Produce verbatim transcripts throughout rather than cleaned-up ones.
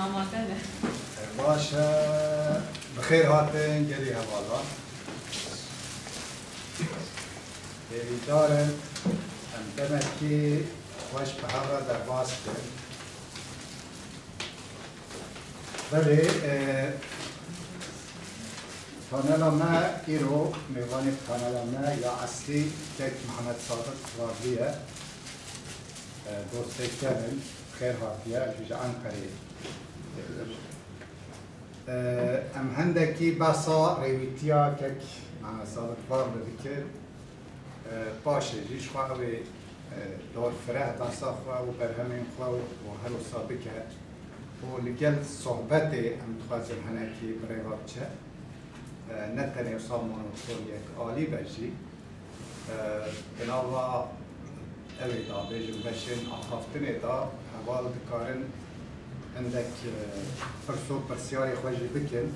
Amade ne. Baş e, bi xêr hatin gelî hevalan. Hêvîdar in em demekî xweş bi hev re derbas bikin. Belê, e, panela me îro, mêvanê panela me ya eslî kek Mihemed Sadiq Vardî ye. E, dostê kevin, xêr hatiye, ji Enqereyê. E, em hendekî behsa rêwîtiya kek Mihemed Sadiq Vardî bikin. E, paşê jî ji xwe ew ê, e, dorfireh behsa xwe û berhemên xwe û, û her wisa bike. Û li gel sohbetê em dixwazin hinekî bi rêva biçe. E, ne tenê wisa monopol yek alî be jî. E, di nava ew ê de, bêjin beşên axaftinê de heval dikarin hindek, e, pirs û pirsyarê xwe jî bikin.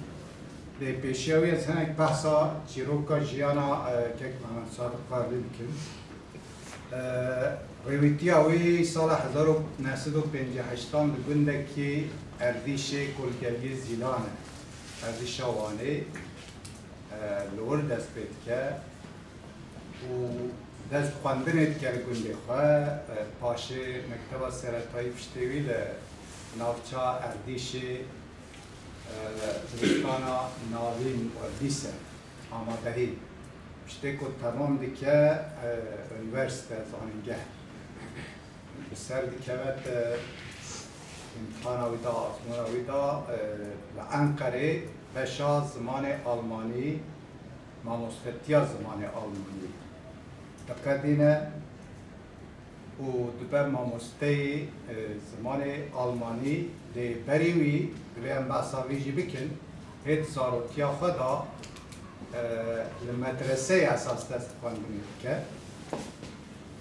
Lê pêşiya wî ez hinek behsa çîroka jiyana, e, kek Mehmet Sadiq Vardî bikim. E, rêwîtiya wî sala hezar û neh sed û pêncî heştan li gundekî Erdîşê ku li geliyê Zîlan e, Erdîşa Wanê, e, li wir dest pê dike û dest xwendinê dike li gundê xwe. E, paşê mekteba seretayî piştê wî li navça Erdîşê, e, dibistana navîn û lîse, amadehî. Piştê ku temam dike, e, unîversîte, zanîngeh. Bi ser dikeve te îmtihana wî da, azmûna wî da, e, li Enqerê beşa zimanê almanî, mamostetiya zimanê almanî diqedîne û dibe mamosteyê, e, zimanê almanî. Lê berî wî, divê em behsa vî jî bikin, hêt zarotiya xwe da, e, li medreseyê esas dest xwendinê dike.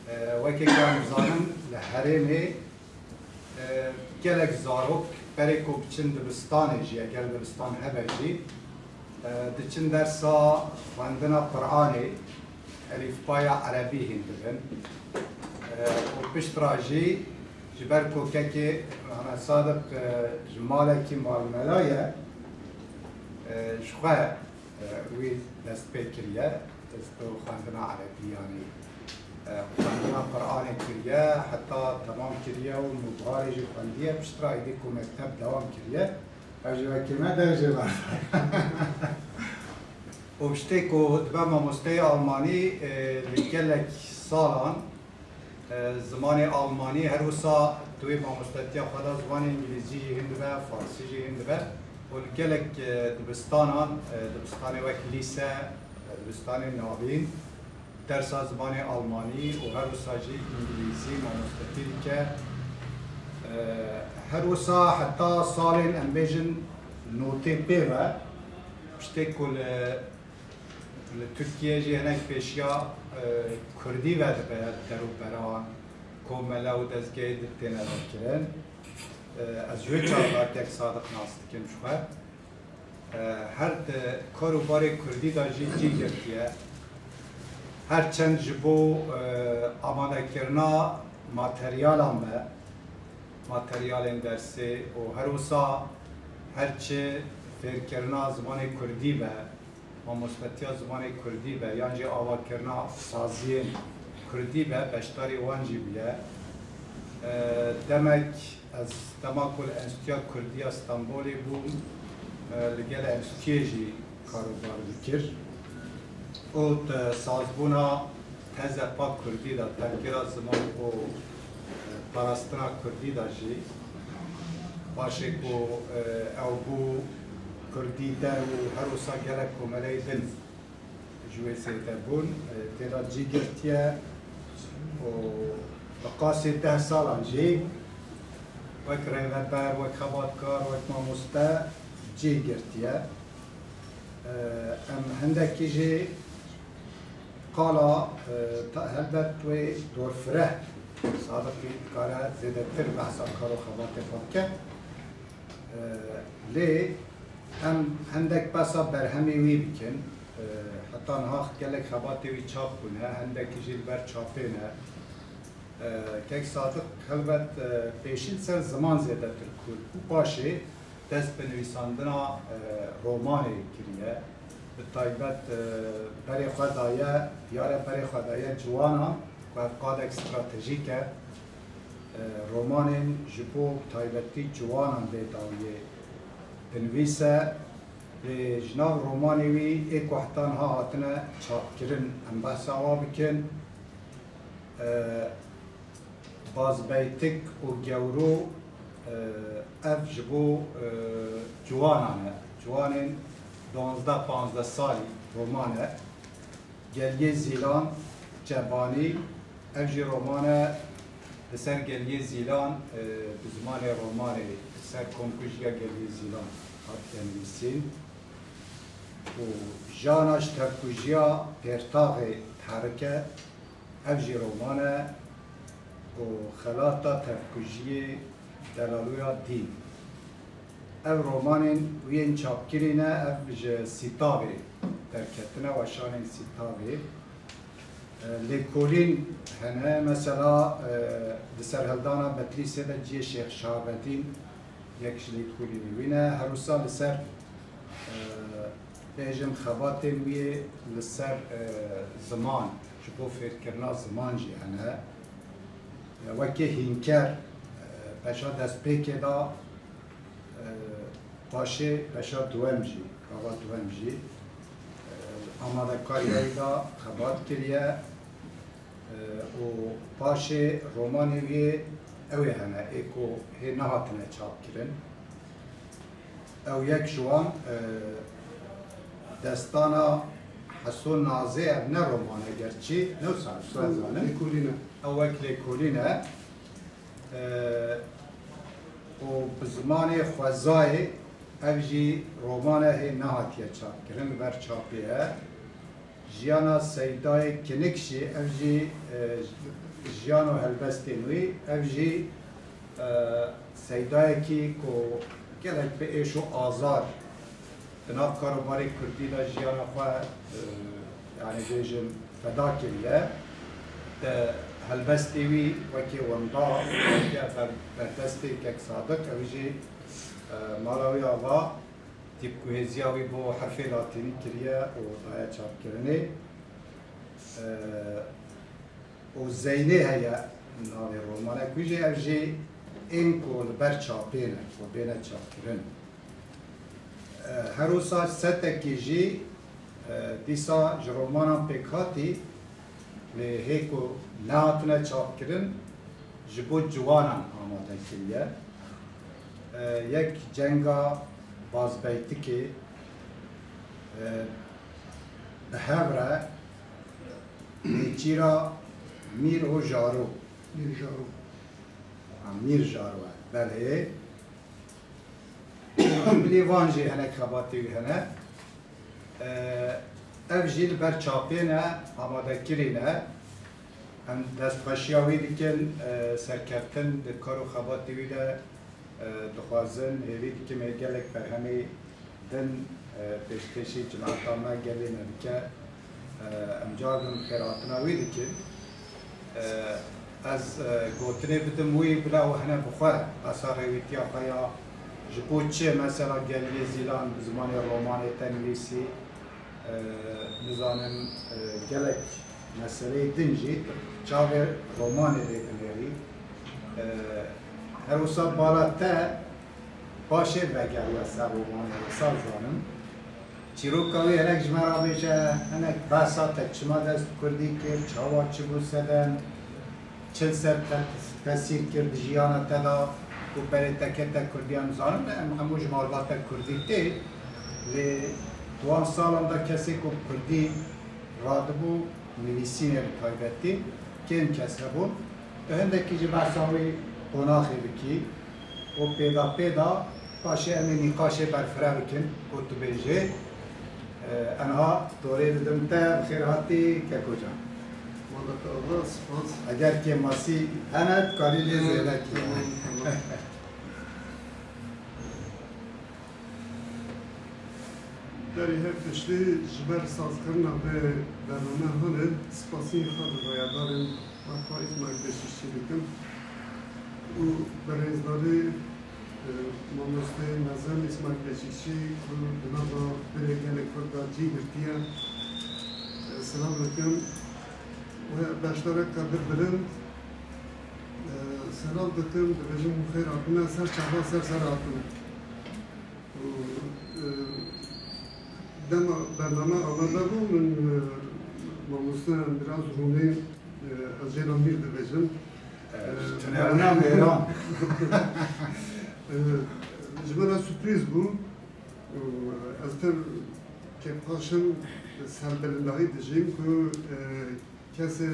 E, wekî ku em dizanin, li herêmê, e, gelek zarok berê ku biçin dibistanê jî, eger dibistan hebe jî, e, diçin dersa xwendina Quranê, elîfbaya erebî hîn dibin. E, û piştre jî ji ber ku kekê Mehmet Sadiq, e, ji malekî malmela ye, e, ji xwe e, wî dest pê kiriye, bi xwendina erebî, yanî, e, xwendina Quranê kiriye, heta temam kiriye û nûbiharê jî xwendiye, piştre êdî ku mekteb dewam kiriye, ew jî wekî me dev jê berda. Û piştê ku dibe mamosteyê almanî, e, li gelek salan, E, zimanê almanî, her wisa di wê mamostetiya xwe de zimanê îngilîzî jî hîn dibe, farsî jî hîn dibe û li gelek, e, dibistanan, e, dibistanê wek lîse, e, dibistanê navîn, dersa zimanê almanî û her wisa jî îngilîzî mamostetî dike. E, her wisa heta salên, em bêjin, notê pê ve, piştê ku li Li Tirkiyê jî hinek pêşiya, e, kurdî vedibe, derûberan, komele û dezgehê din têne vekirin. E, ez ji wê çaxda kek Sadiq nas dikim ji xwe. E, her di kar û barê kurdî de jî cî girtiye. Her çend ji bo, e, amadekirina materyalan be, materyalên dersê û her wisa her çi fêrkirina zimanê kurdî be, mamostetiya zimanê kurdî be yan jî avakirina saziyên kurdî be, beşdarî wan jî bûye. E, demek ez dema ku li Enstîtuya Kurdî ya Stenbolê bûm, e, li gel enstîtuyê jî karûbar dikir û di sazbûna TEZEP'a Kurdî de, Tevgera Ziman û, e, Parastina Kurdî de jî, paşê ku, e, ew bû Kurdî Der û her wisa gelek komeleyê din ji wê zêde bûn, e, tê de cî girtiye û bi qasê deh salan jî wek rêveber, wek xebatkar, wek mamoste cî girtiye. E, em hindekî jî qala, e, ta-, helbet wê dorfireh Sadiqî dikare zêdetir behsa kar û xebatê xwe bike. E, lê em hindek behsa berhemê wî bikin. E, heta niha gelek xebatê wî çap bûne, hindekî jî li ber çapê ne. E, kek Sadiq helbet, e, pêşî li ser ziman zêdetir kûr bû. Paşê Dest bi nivîsandina, e, romanê kiriye. Bi taybet, e, berê xwe daye, diyare berê xwe daye ciwanan ku ev qadek stratejîk e. E, romanên ji bo taybetî ciwanan bê dawiyê dinivîse. Lê ji nav romanê wî ê ku heta niha hatine çapkirin, em behsa wa bikin. E, Bazbeytik û Gewro, e, ev ji bo, e, ciwanan e. Ciwanên duwazdeh panzdeh salî roman e. Geliyê Zîlan, Çebanî, ev jî roman e li ser Geliyê Zîlan, e, bi zimanê romanê, li ser komkujiya Geliyê Zîlan hatiye nivîsîn. Û Jana ji tevkujiya Pêrtaxê diherike, ev jî roman e, û Xelata tevkujiyê Delaloya Dîn. Ev romanên wî yên çapkirî ne, ev ji Sîtavê derketine, weşanên Sîtavê. E, lêkolîn hene, mesela, e, di serhildana Bedlîsê de cihê Şêx Şahabedîn yek ji lêkolînê wî ne. Her wisa li ser, e, bêjim xebatên wî yê li ser, e, ziman, ji bo fêrkirina ziman jî hene. E, wekî Hînker, e, peşa destpêkê de, e, paşê peşa duwem jî, gava duwem jî, e, amadekariya wî de xebat kiriye, e, û paşê romanê wî ew ê hene, ê ku hê nehatine çapkirin. Ew yek ji wan, e, destana Heso Nazê, ev ne roman e gerçî, ne wisa, wisa zanim. Lêkolîn e. Ew wek lêkolîn e. E, û bi zimanê xwezayê, ev jî roman e hê nehatiye çapkirin, li ber çapê ye. Jiyana Seydayê Kinik jî, ev jî, e, jiyan û helbestên wî, ev jî, e, seydayekî ku gelek bi êş û azar di nav karobarê kurdî de jiyana xwe, e, yanî bêjin feda kiriye. Di helbestê wî wekî winda, wekî ber-, berdestê Kek Sadiq, ew jî, e, mala wî ava, tîpkuhêziya wî bo herfê latînî kiriye û daye çapkirinê. E, û Zeynê heye navê romanek wî jî, ev jî ên ku li ber çapê ne, ku bêne çapkirin. E, her wisa setekî jî, e, dîsa ji romanan pêkhatî, lê hê ku nehatine çapkirin, ji bo ciwanan amade kiriye. E, yek cenga Bazbeytikê, e, bi hev re nêçîra Mîr û Jaro. Mîr Jaro. Ha, Mîr Jaro e. Belê. Bilî van jî hinek xebatê wî hene. E, ev jî li ber çapê ne, amadekirî ne. Em destxweşiya wî dikin, e, serkeftin di kar û xebatê wî de, e, dixwazin. Hêvî dikim hê gelek berhemê din, e, pêşkêşî cimata me gelê me bike. E, em car din xêrhatina wî dikin. E, ez, e, gotinê bidim wî, bila û hene bi xwe qesa rêwîtiya xwe ya ji bo çi mesela Geliyê Zîlan bi zimanê romanê te nivîsî, e, nizanim, e, gelek meseleyê din jî çavê romanê lê dinêrî. E, her wisa bala te paşê vegeriya ser romanê, wisa zanim. Çîroka wî hinek ji me re bêje, hinek behsa te çima dest bi kurdî kir, çawa, çi bû sedem, çi li ser te tesîr kir di jiyana te de, ku berê te kete kurdiyan. Zanim em hemû ji malbata kurdî tê, lê di wan salan de kesê ku bi kurdî radibû, nivîsînê bi taybetî, kêm kes hebûn. Tu hindekî ji behsa wî qonaxê bikî û pêda pêda paşê em ê nîqaşê berfireh bikin ku tu bêjê. E, enha torê didim te, bi xêr hatî Keko can. Wala te ava, spas. Eger kêmasî hene, dikarî lê zêde kî. Tamam, tamam. Berî her tiştî ji ber sazkirina vê bername hane spasî xwe li rayedarên Akfa Îsmaîl Beşîşçî dikim û bi rêzdarî Mamoste mezin Îsmaîl Beşîkçî, ku di nava birê gelê Kurd de cî girtiye, silav dikim. We beşdarek Qedir Bilind, silav dikim, dibêjim hûn xêr hatine, ser çava ser ser hatine. Û, e, dema bername amade bû, min, e, mamoste Miraz Rûnê, e, ez jê re Mîr dibêjim. E, E, tune me- wina mêran. E, ji me re surprîz bû. E, ez pir kêfxweş im, serbilindahî dijîm ku, e, kesê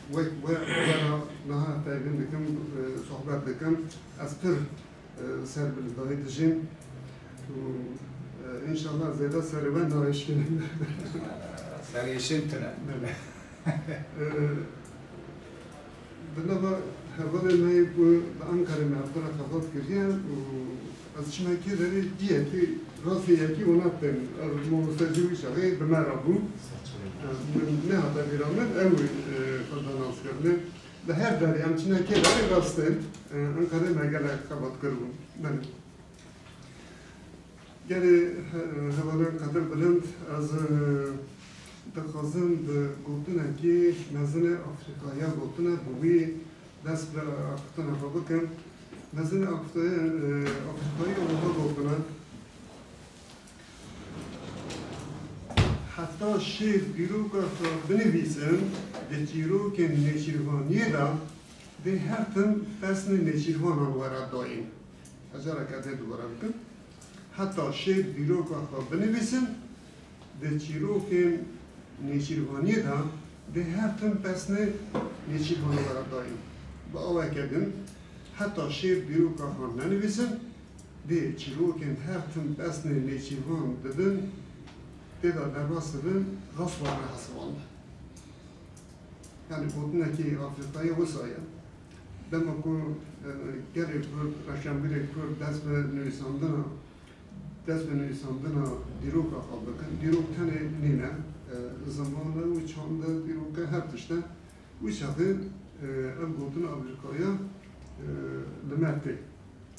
wek we, we re niha tevîn dikim, e, sohbet dikim. Ez pir e, serbilindahî dijîm. Û, e, înşallah zêde serê we naêşkînim. Serêşin tune. Belê. E, di nava hevalê me yê ku di Ankarê me hev re xebat kiriye û ez çimekê derê diyekî rastî yekî wana tên. Ev mamoste jî wî çaxê bi me re bû. E, min nehate bîra min, ew, e, xwe da naskirine. Li her derê em çine kê derê rast e. Enqerê me gelek xebat kiribû. Belê. Gelê he-, hevalên Qedir Bilind, ez, e, dixwazim bi gotinekî mezinê Afrîkaya gotine, bi wî dest bi axiftina xwe bikim. Mezinê Afrîkaya, e, Afrîkayê wiha gotine. Heta şêr dîroka xwe binivîsin, di çîrokên nêçîrvaniyê de dê her tim pesnê nêçîrvanan were dayîn. Hejareke dê dubare bikin. Heta şêr dîroka xwe binivîsin, di çîrokên nêçîrvaniyê de dê her tim pesnê nêçîrvanan were dayîn. Bi aweke din, heta şêr dîroka xwe nenivîsin, dê çîrokên her tim pesnê nêçîrvan didin, tê de derbas dibin, rast were hesibandin. Yanî gotinekî Afrîkayê wisa ye. Dema ku, e, gelê Kurd, rewşenbîrê Kurd dest bi nivîsandina, dest bi nivîsandina dîroka xwe bikin, dîrok tenê nîne, e, ziman e û çand e, dîrok e, her tişt e. Wî çaxê, e, ev gotin Afrîkaya, e, li me tê.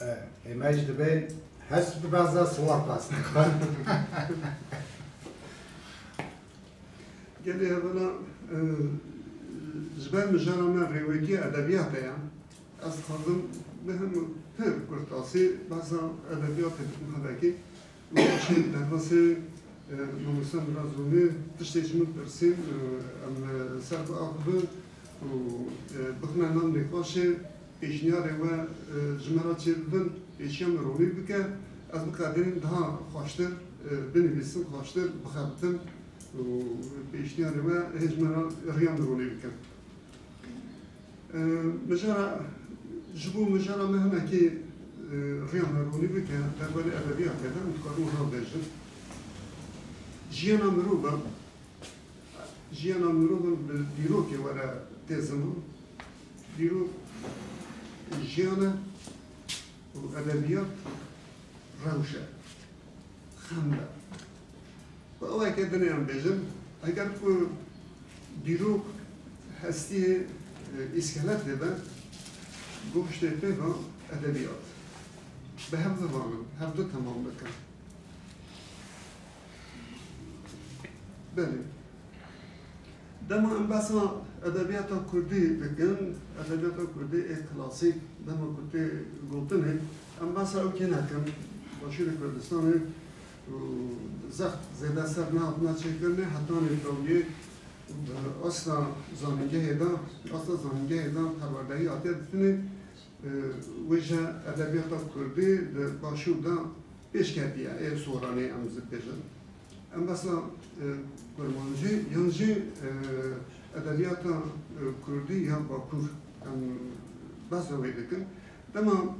E, ê me jî dibên hest bibeze siwar bes. Gelê hevala, e, ji ber mijara me rêwekî edebiyatê ye. Ez dixwazim bihim pir kurtasî behsa edebiyatê bikim hevekî. Û paşê derbasê, e, mamoste Miraz Rûnê tiştê ji min pirsîn, e, em, e, ser biaxivin û, e, bixine nav nîqaşê, pêşniyarê we, e, ji me re çêbibin, pêşiya min ronî bike, ez biqedirînim daha xweştir, e, binivîsim, xweştir bixebitim û pêşniyarê we hê ji me re riya min ronî bikin. E, mijara, ji bo mijara me hinekî, e, riya me ronî bike, derbarê edebiyatê de, em dikarin wiha bêjin. Jiyana mirova, jiyana mirova bi dîrokê were tê ziman. Dîrok jiyan e û edebiyat rewş e, xem e. Bi aweke din ê em bêjin, eger ku dîrok hestiyê, e, îskeletê be, goştê pê ve edebiyat. Bi hev bivanin, hevdu temam bikin. Belê. Dema em behsa edebiyata kurdî dikin, edebiyata kurdî ê klasîk, dema ku tê gotinê, em behsa ew kê nekin, Başûrê Kurdistanê û zext zêde ser nehatina çêkirinê, hetanî dawiyê, e, asta zanîngehê de, asta zanîngehê de perwerdehî hatiye dîtinê, e, wêje edebiyata kurdî di Başûr de pêş ketiye, ê soranê em zî bêjin. Em behsa, e, kurmancî yan jî, e, edebiyata, e, kurdî ya Bakur, em behsa wê dikin. Dema,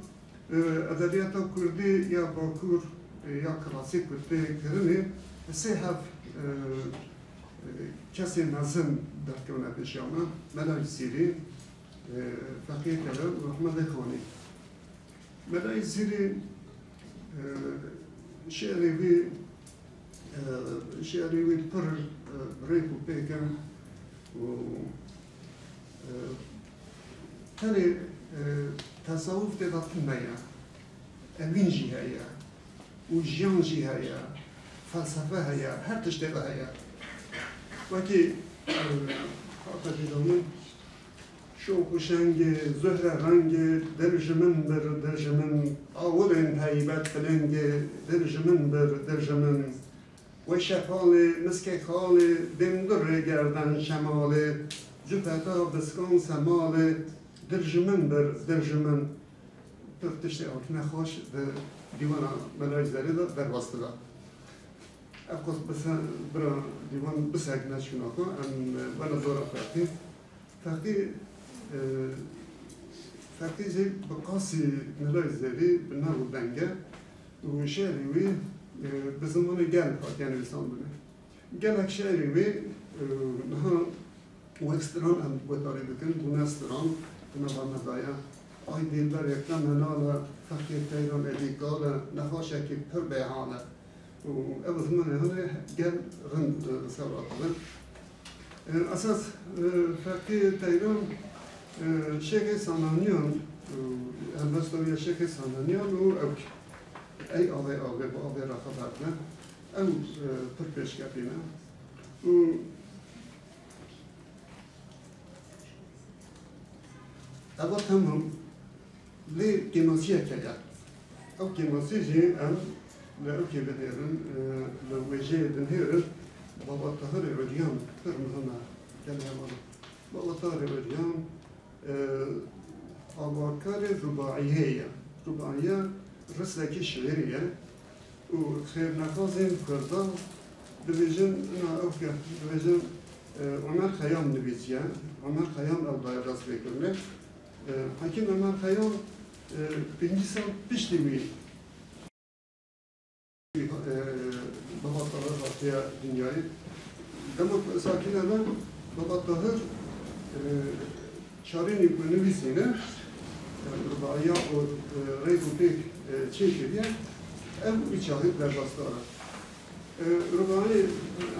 e, edebiyata kurdî ya Bakur, e, ya klasîk ku tê kirinê, sê hev, e, e, kesê mezin derkevine pêşiya me, Mela Îzîrî, e, Feqiyê Kelew û Ehmedê Xanî. Mela Îzîrî, e, şi'rê wî, e, şi'rê wî pir, e, rêk û pêk in û, e, tenê, e, tesawuf tê de tune ye. Evîn jî heye û jiyan jî heye, felsefe heye, her tiştê de heye. Wekî, e, hate jî dawî, şox û şengê, zuhre rengê, dil ji min bir, dil ji min, awilên heybet bilengê, dil ji min bir, dil ji min. We şefalê, miskê xalê, bêm durê gerden şemalê, cufeta biskan semalê, dil ji min bir, dil ji min. Pir tiştê hatine xweş di dîwana Melayê Zerê de derbas dibe. Ev qas bise-, bira dîwan bisekine çûna xwe, em wene dora Feqî. Feqî, e, Feqî jî bi qasî Melayê Zerî bi nav û deng e û şi'rê wî, e, bi zimanê gel hatiye nivîsandine. Gelek şi'rê wî, e, niha wek stran em guhdarî dikin, bûne stran di nava me de ye. Ay dîlberê te menal e, Feqî Teyran êdî kal e, nexweşekî pir bêhal e. Û ev zimanê hûn ê gel rind, e, li ser ve dibin. E, esas, e, Feqî Teyran, e, Şêxê Sananiyan, e, helbesta wî ye Şêxê Sananiyan û ewk. Ey avê avê, bi avê re xeber be. Ew, e, pir pêşketî ne. Û eva temam. Lê kêmasiyek heye. Ew kêmasî jî em li ewkê binêrin, e, li wêjeyê dinêrin. Baba Tahirê Uryan pir muhim e. Gelê hevalno. Baba Tahirê Uryan, e, avakarê rubaiyê ye. Rubaiye risekî şiirî ye. Û xêrnexwazên Kurdan dibêjin, ina ew ke dibêjin, e, Omer Xeyam nivîsiye. Omer Xeyam ew daye dest pê kirinê. E, Hekîm Omer Xeyam, e, pêncî sal piştî wî, e, Baba Tahir hatiye dinyayê. Dema ku ez hakî nebe, Baba Tahir, e, Çarînî ku nivîsîne, e, rubaiya ku, e, rêk û pêk, e, çêkiriye, ev wî çaxî derbasdar e. E, rubaiyê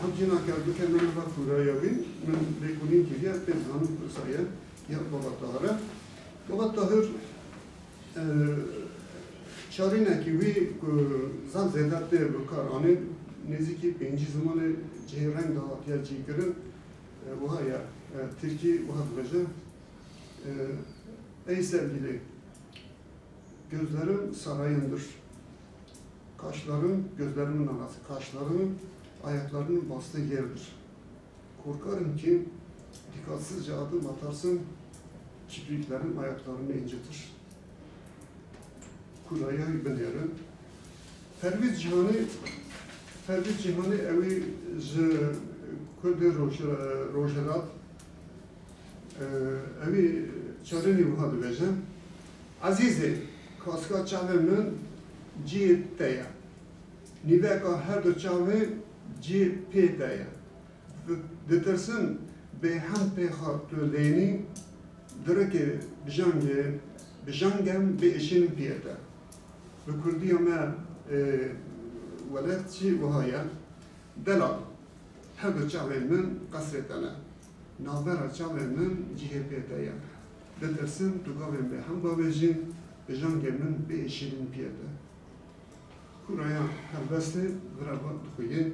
hemcîna ke bike min va kûraya wî, min lêkolîn kiriye, pê dizanim ku saye ya Baba Tahir e. Baba Tahir, e, çarînekî wî ku zaf zêde tê bi kar anîn, nêzîkî pêncî zimanê cihê reng de hatiye cîkirin, e, wiha ye, e, tirkî wiha dibêje, e, Ey sevgili, gözlerim sarayındır. Kaşların gözlerimin arası, kaşların ayaklarının bastığı yerdir. Korkarım ki dikkatsizce adım atarsın, kirpiklerim ayaklarını incitir. Kuraya binêrin. Pervîz Cîhanî, Pervîz Cîhanî ewî ji Kurdê Roj-, Rojhilat, e, ewî çarînî wiha dibêje, Ezîzê, kaska çavê min cihê te ye. Nîveka her du çavê cihê pê te ye. Di-, ditirsim bêhem pê xwe tu lênî, dirikê bijangê, bijangem bê êşînin piyê te. Bi kurdiya me, e, welat jî wiha ye. Delal, her du çavên min qesrê te ne. Navbera çavên min cihê pê te ye. Ditirsim tu gavên bêhem bavêjî, bijangê min bê êşînin piyê te. Kûraya helbestê vira va dixuye.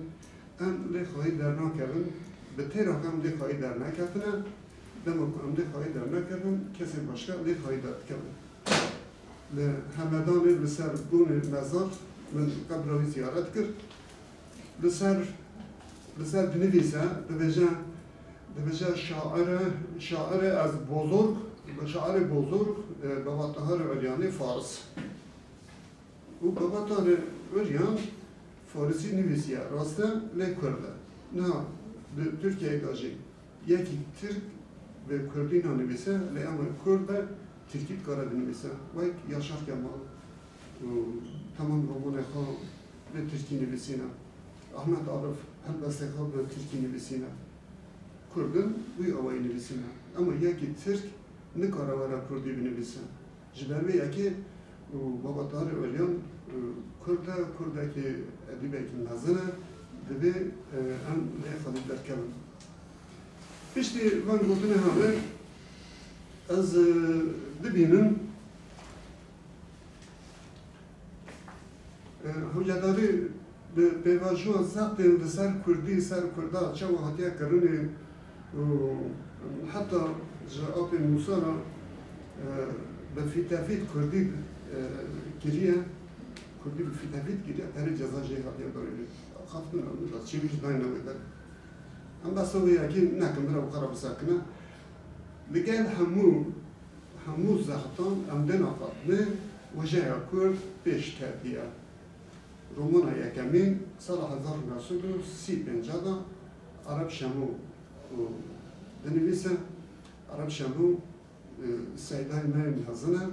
Em lê xwayî dernakevin, bi têra xwe em lê xwayî derneketine, dema ku em lê xwayî dernekevin, kesên başka lê xwayî derdikevin. Li Hemedanê li ser bonê mezar min qebra wî ziyaret kir. Li ser, li ser dinivîse, dibêje, dibêje şaire, şaire ez bozorg, şaire bozorg, e, Baba Tahirê Uryanê Faris. Û Baba Tahirê Uryan Farisî nivîsiye, rast e, lê Kurd e. Niha di Tirkiyeyê de jî yekî Tirk bi Kurdî nanivîse, lê ema Kurd be, Tirkî dikare binivîse. Wek Yaşar Kemal û temam romanê xwe bi Tirkî nivîsîne. Ahmet Arif helbestê xwe bi Tirkî nivîsîne. Kurd in, wî awayî nivîsîne. Ema yekî Tirk nikare were Kurdî binivîse. Ji ber vê yekê û Baba Tahirê Uryan, e, Kurd e, Kurdekî edîbekî mezin e, divê, e, em lê xwedî derkevin. Piştî van gotinê hane ez, e, dibînim, Cedarî bi pêvajoya zextên li ser kurdî, ser kurda çawa hatiye kirinê û heta ji apê Mûsa re, e, bi fîtefît kurdî, e, kiriye, kurdî bi fîtefît kiriye, tenê ceza jê hatiye danê. Xaftin ew da çêwî ji dayne wê der. Em behsa wê yekê nekin, bira wexwe re bisekine. Li gel hemû, hemû zextan em dê naqabine, wejeya kurd pêş ketiye. Romana yekemîn sala hezar û neh sed û sî û pênc de Arap Şemo dinivîse. Arap Şemo, e, seydayê me yê mezin e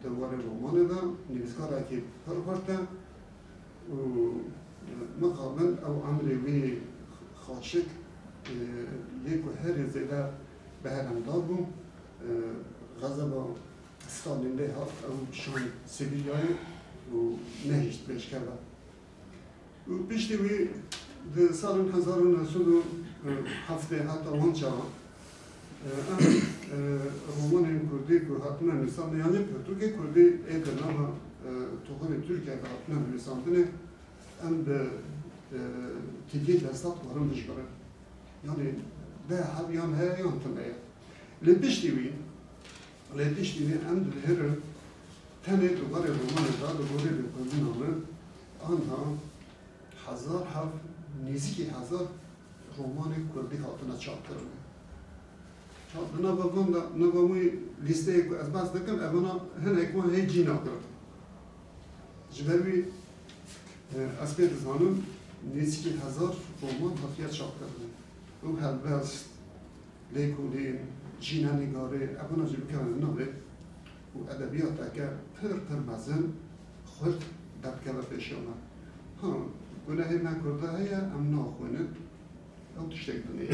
di warê romanê de, nivîskarekî pir xurt e û, e, mixabin ew emrê wî xaşik, e, yê ku herî zêde beheremdar bû, e, xezeba Stalîn lê hat, ew şand Sîbiryayê û nehişt pêşkeve. Û piştî wî di salên hezar û neh sed û heftê heta wan çaxan, e, em, e, romanên kurdî ku hatine nivîsandin, yanî pirtûkê kurdî ê di nava, e, toxirê Tirkiyeyê de hatine nivîsandinê, em bi, e, tîgê desta dikarin bijbirin. Yanî deh heb yan heye yan tune ye. Lê piştî wî, lê piştî wî em dibihêrin tenê di warê romanê de, di gorî lêkolîna min, aniha hezar heb, nêzîkî hezar romanê kurdî hatine çapkirinê. Çap, di nava van de, nava wî lîsteyê ku ez behs dikim, evana hinek wan hê cî nagirin. Ji ber wî, e, ez pê dizanim, nêzîkî hezar roman hatiye çapkirinê. Ew helbest, lêkolîn, cînenîgarî, evana jî bikevin navê û edebiyateke pir, pir mezin, xurt derdikeve pêşiya me. Ha, gunehê me kurda heye, em naxwînin. Ew tiştek din e.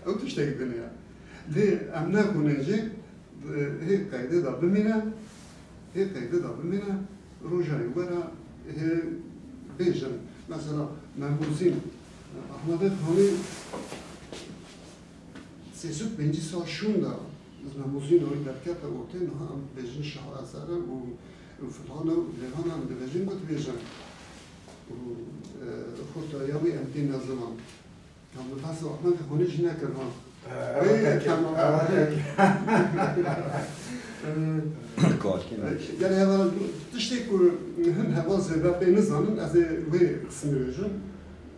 Ew tiştek din e. Lê em nexwînin jî, hê qeydê de bimîne, hê qeydê de bimîne, roja wê re hê bêjin. Mesela, Memûzîn, Ehmedê Xanî sê sed û pêncî sal şûnda, Memûzîn wî derkete ortê, niha em dibêjin şaheser e û, û filan e û lêvan e, em dibêjin ku dibêjin. Û, e, xurtaya wî em tîne ziman. Ya, min behsa Ehmedê Xanî jî nekir, ha. Ew Ê, tek e, tamam. Ew tek e. Ee, Karkên e, yani heval, tiştê ku hin heval zêde pê nizanin, ez ê wê qismê bêjim.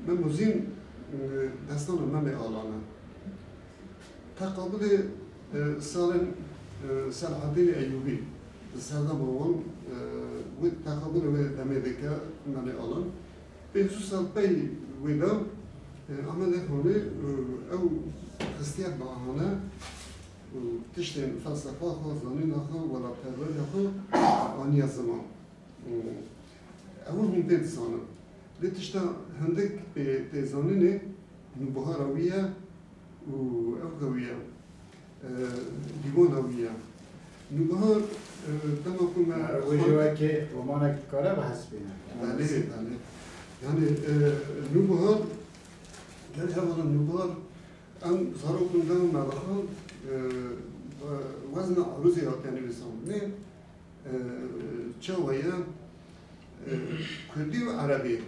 Memûzîn, e, destana Memê Alan e. Teqabulê, e, salên, e, Selahaddînê Eyûbî, di serdema wan, e, wê teqabulê wê demê dike Memê Alan. Pêncî sal pey wê de, e, Amedê Xanî, e, ew xistiye bahane û tiştên felsefa xwe, zanîna xwe, welatperweriya xwe aniye ziman. Û ew hûn pê dizanin. Lê tişta hindik pê tê zanînê nûbihara wî ye û ew ke wî ye, e, dîwana wî ye. Nûbihar, e, dema ku me Wê xwend- jî wekî romanek dikare bihesibîne. Belê, belê. Yani, e, Nûbihar, gel hevala Nûbihar, em zarokên dema me dixwend, e, wezna arûzê hatiye nivîsandinê. E, çawa ye? E, kurdî û erebî.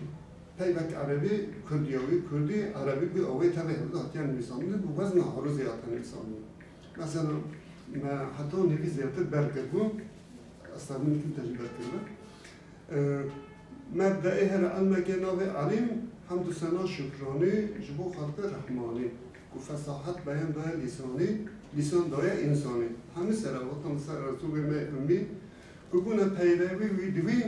Peyvek erebî, kurdiya wî, kurdî, erebî bi awê tevê hevdî hatiye nivîsandin, bi wezna arûzê hatiye nivîsandin. Mesela, me heta nivî zêdetir berkiribû, ez texmîn dikim te jî berkiribe. E, me bi dayê here elmekê navê Elîm, hemd û sena şukranî ji bo Xaliqê Rehmanî, ku fesahet beyan daye lîsanî, lîsan daye însanî. Hemî selawatan li ser Resûlê me Ummî, ku bûne peyrevî wî di wî,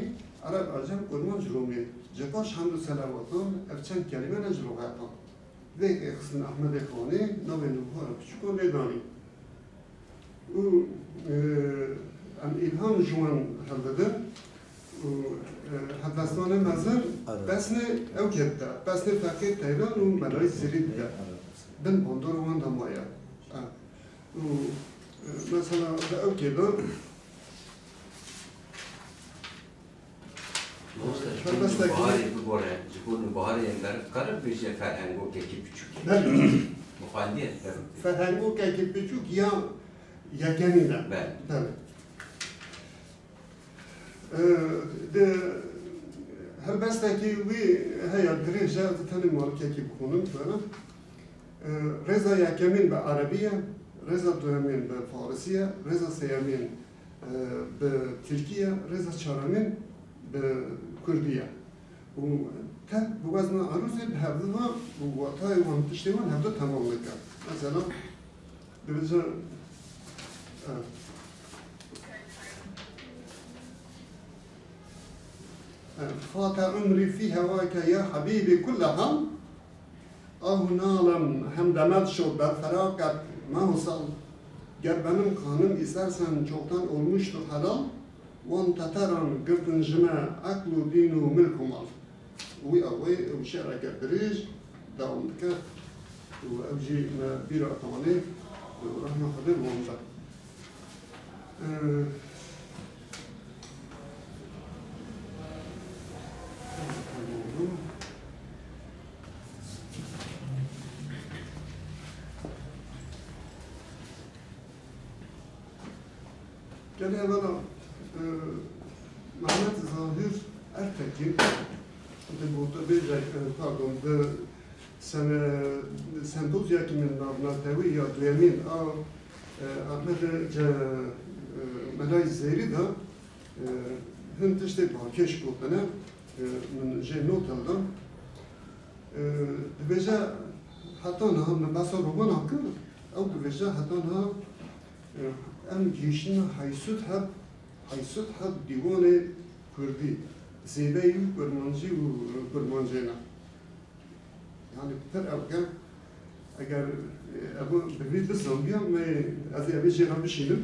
Ereb, Ecem, Kurmanc, Romî. Ji paş hemd û selawatan ev çend kelîme ne ji rohetan. Vê yekê xistin Ehmedê Xanî, navê nûbihara piçûkan lê danî. Û, e, em îlham ji wan hildidin û, e, helbestvanê mezin Evet. pesnê ew kê dide, pesnê Feqîr Teyran û Melayî Zirî dide. Evet. Bin bandora wan de maye. E, û, e, mesela li ew kê de Mamoste, ji bo Helbestekî nûbiharê bigore, ji bo nûbiharê em ber-, karin bêje ferhengokekî piçûk e. Belê. Bi xwendiye, tabii. Ferhengokekî piçûk ya yekemîn e. Belê. Belê. Ee, di, Helbestekî wî heye dirêj e, ez tenê malikekî bixwînim, fena. E, rêza yekemîn bi erebî ye, rêza duyemîn bi farisî ye, rêza sêyemîn, e, bi tirkî ye, rêza çaremîn bi kurdî ye. Û tev bi wezna arûzê bi hevdu ve û watayê wan tiştê wan hevdu temam dike. Mesela, dibêje, e, e, fate umrî fî hewake ya habîbî kulle ham. Ah nalam hem demet şo ber feraket mah û sal. Ger benim kanım istersen çoktan olmuştu helal. Wan teteran girtin ji me eql û dîn û milk û mal. Wî awayî ew şi'reke dirêj dewam dike û ew jî me bîra Etanê û rehma Xwedê li wan be. Ee, Gelê evvela, e, Mehmet Zahir Ertekin, di gotebêjek, e, pardon, di sene-, sempozyakî min navnetewî ya duyemîn a, e, Ahmet Ce-, e, Melay Zêrî de, e, hin tiştê balkêş gotine, e, min jê not hildan. E, dibêje, heta niha min behsa romana kir, ew dibêje, heta niha, e, em gihîştine heysûd heb, heysûd heb dîwanê kurdî, zêdeyî û kurmancî û kurmancê ne. Yani pir ew ke, eger, e, ev bi vî bizanbiya me, ez ê evê jê re bişînim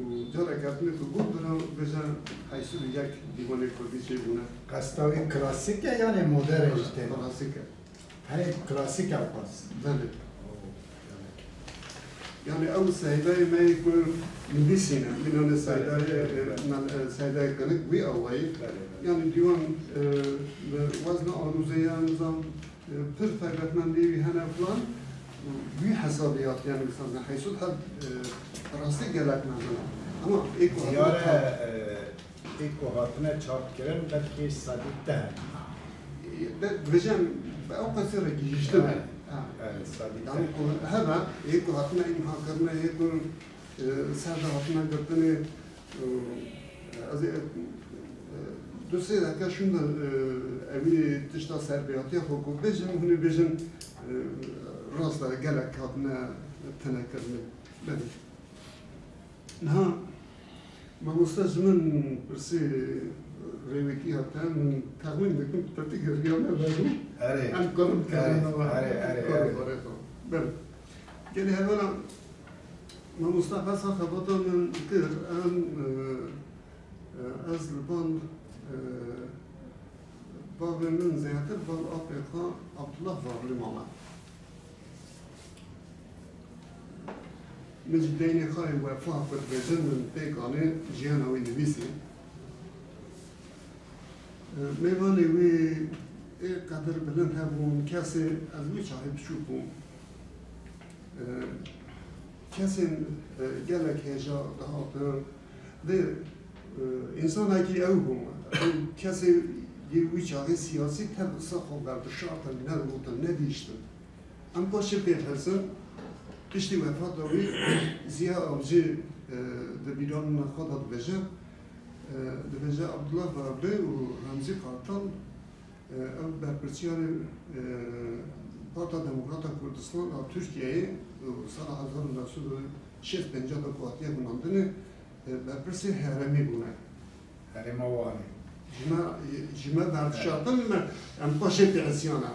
û careke din ku got bira bêje heysûd û yek dîwanê kurdî çêbûne. Qesta wî klasîk e yanî modern e ji tê? Klasîk e. Herê klasîk ew qas. Belê. Yani ew seydayê me yê ku nivîsîne, mînanê seydayê, e, me-, e, seydayê kinik wî awayî. Belê, belê. Yani dîwan, e, bi wezna arûzê ya nizam, e, pir taybetmendî wî hene filan. Wî hesabê hat yani mesela heysûd heb, e, rastî gelek mezin e. Ama ê ku Diyar e, e, Ê ku hatine çapkirin belkî sedî deh hebûn. Be-, dibêjin, bi ew qasî re gihîştine. Evet. Ha. Evet, sedî deh. Yani ku hebe, ê ku hatine îmha kirine, ê ku, e, ser de hatine girtine, e, ez ê, e, du sê deke şûnde, e, ewî tişta serbêhatiya xwe ku bêjin, hûn ê bêjin, e, rast e, gelek hatine tine kirine. Belê. Niha mamoste ji min pirsî rêwekî hate, min texmîn dikim pirtîk riya me vebû. Erê. Em karin Erê, kerine ve. Erê, erê, Karin erê. Barê xwe. Belê. Gelê hevana mamoste behsa xebata min kir, em, e, e, ez li ban, e, bavê min zêdetir bal apê xwe Abdullah Vavlî mame. Min ji deynê xwe yê Wefa ku dibêjin min pêk anî, jiyana wî nivîsî. Mêvanê wî ê qedir bilind hebûn, kesê, ez wî çaxê biçûk bûm. Kesên, e, gelek hêja dihatin. Vê, e, însanekî ew bûm. Ew kesê yê wî çaxê siyasî tev wisa xwe berdişartin, nedigotin, nedihiştin. Em paşê pê dihirsin, piştî wefata wî Ziya Avcî, e, di bîranina xwe de dibêje, e, dibêje Abdullah Vavlî û Remzî Kartal, e, ew berpirsiyarê, e, Parta Demokrata Kurdistan a Tirkiyeyê, e, sala hezar û neh sed û şêst pêncî de ku hatiye gunandinê, e, berpirsê herêmê bûne. Herêma Wanê. Ji me, ji me berdişartin me, em paşê pê isyana.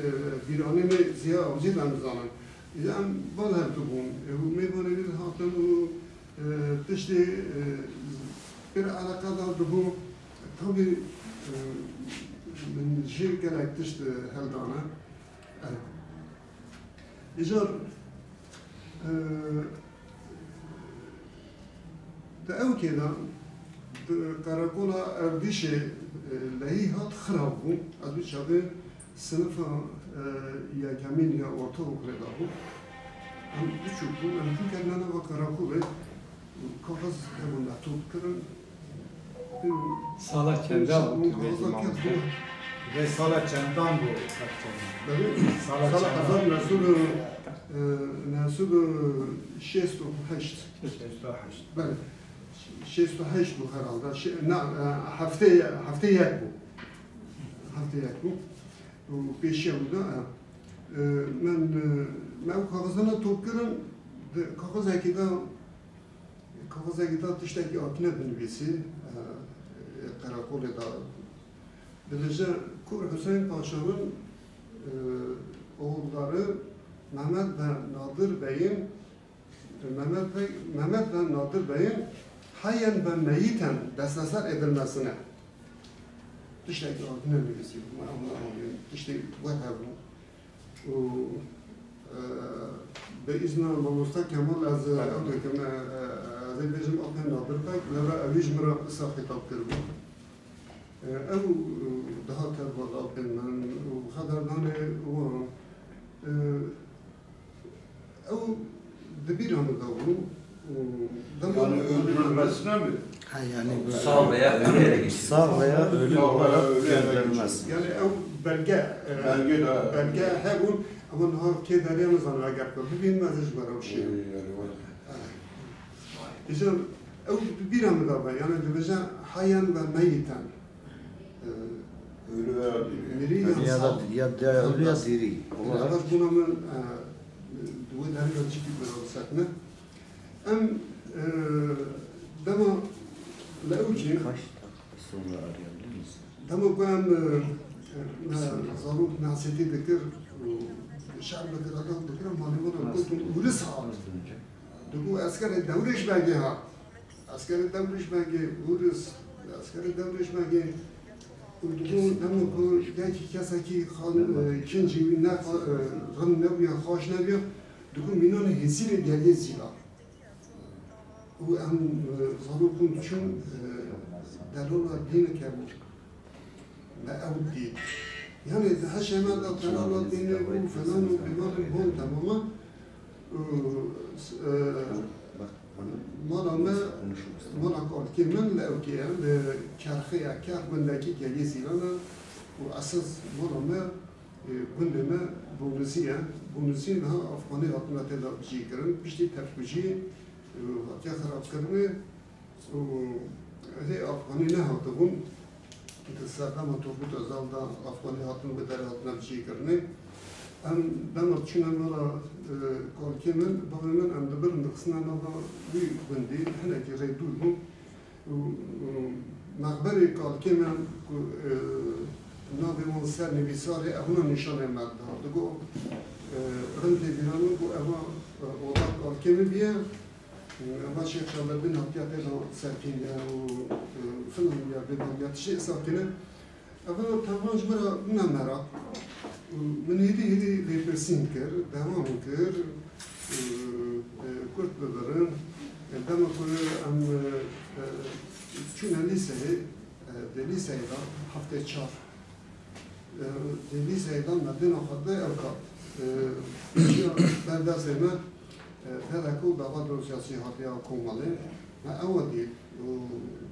E, bîranê me Ziya Avcî de em dizanin. Îja em bal hev dibûn. E, û mêvanê wî dihatin û, e, tiştê, e, pir eleqedar dibû. Tabî, e, min jê gelek tişt, e, heldane. E, Îcar, e, di ewkê de di qereqola Erdîşê, e, lehî hat xirab bû. Ez wî çaxê sinifa, e, yekemîn ya ortaokulê de bû. Em biçûk bûn, em jû ketine nava qereqolê. Kaxez hebûn mehtûb kirin. Sala çenda bû tu bêjî mamoste? Vê sala çendan bû? Belê, sala çendan. Sala hezar neh sed û, e, neh sed û şêst û heşt. Şêst û heşt. Belê. Şêst û heşt bû herhalde. Şê-, na, e, heftê, heftê yek bû. Heftê yek bû. Û pêşiya wî de, e, e, min, e, me ew kaxizana top kirin, di kaxizekî de, kaxizekî de tiştekî hatine binivîsî, e, e, qereqolê de. Dibêje, Kur Huseyîn Paşanın, e, oğulları Mehmet ve Nadir Bey'in Mehmet Bey, Mehmet ve Nadir Bey'in hayyen ve meyiten desteser edilmesine. Tiştekî hatine nivîsî, ma, ma, tiştê wek hebû. Û, e, bi îzna mamosta Kemal ez, e, ew dikim, e, e, ez ê bêjim apê Nadir Bey, lewra ew jî min re wisa xîtab kiribû. E, ew, e, dihate bala pê min û xeberdanê wan, e, ew di bîra min de bû û dema Yani öldürülmesine mi? Ha, yani böyle Sağ veya ölü yere geçirilmesi. Sağ veya ölü Sağ veya olarak ölü yere gönderilmesi. Yani ew belge, e, Belge de belge hebûn, ama niha kê derê nizanim eger ku bibînim ez ê ji we re wişînim. Ee, yani var. Îcar ew bi bîra min de be, yani dibêje hayyan ve meyiten. Ee, Ölü veya diri. Mirî Ya da, sağ. Ya da ölü ya diri. Olarak. Baş buna min, e, di wê derê de çi bî bira bisekine. Em, e, dema li ew cî Kaç dakika sonra arayabilir misin? Dema ku em, e, e, me zarok nasîtî dikir û şer dikir, edeb dikir, malê wan em gotin, Uris hat. Digot, eskerê Dewrêş Begê hat. Eskerê Dewrêş Begê, Uris, eskerê Dewrêş Begê. Û digot, dema ku yekî kesekî xan, e, kincî wî ne, e, rind nebûye, xweş nebûye, digot, mînanê hêsîrê geliyê Zîlan. Û em, e, zarok bûn diçûn, e, delala dîneke bû. Me ew dît. Yani di heşê me de delala dînê bû, filan û bîman û hon temama. Û, e, mala me, mala kalkê min li ewkê ye, li Kerxê ye, Kerx gundekî geliyê Zîlan e. Û esas mala me Ê, gundê me Bonizî ye. Bonizî niha Afxanê hatine tê de cî kirin. Piştî tevkujiyê, ê, hatiye xerabkirinê û hê Afxanî nehatibûn. Di serdema Turgut Özal de Afxanî hatin wê derê hatine cî kirinê. Em dema diçûne mala, ê, kalkê min, bavê min em dibirin dixistine nava wî gundî. Hinekî rê dûr bû. Û, û mexberê kalkê me ku, e, navê wan ser nivîsarê, ew ne nîşanê me da. Digo, e, rind lê bîra min ku eva, e, oda kalkê min bîye. E, eva Şêx Şabedîn hatiya tê da serkêniye û, e, filan ya bêbaniya tiştê îsa kine. Eva tevan ji min re bûne meraq. Û min hêdî hêdî lêpirsîn kir, dewam kir. Û, e, kurt bibirin. E, dema ku em, e, e, çûne lîseyê, e, di lîseyê de heftê çar. E, di lîseyê de me dêna xwe de ew kat. E, çiya ber destê me, e, derek û dava dosyasî hatiye Komelê. Me ew dît. Û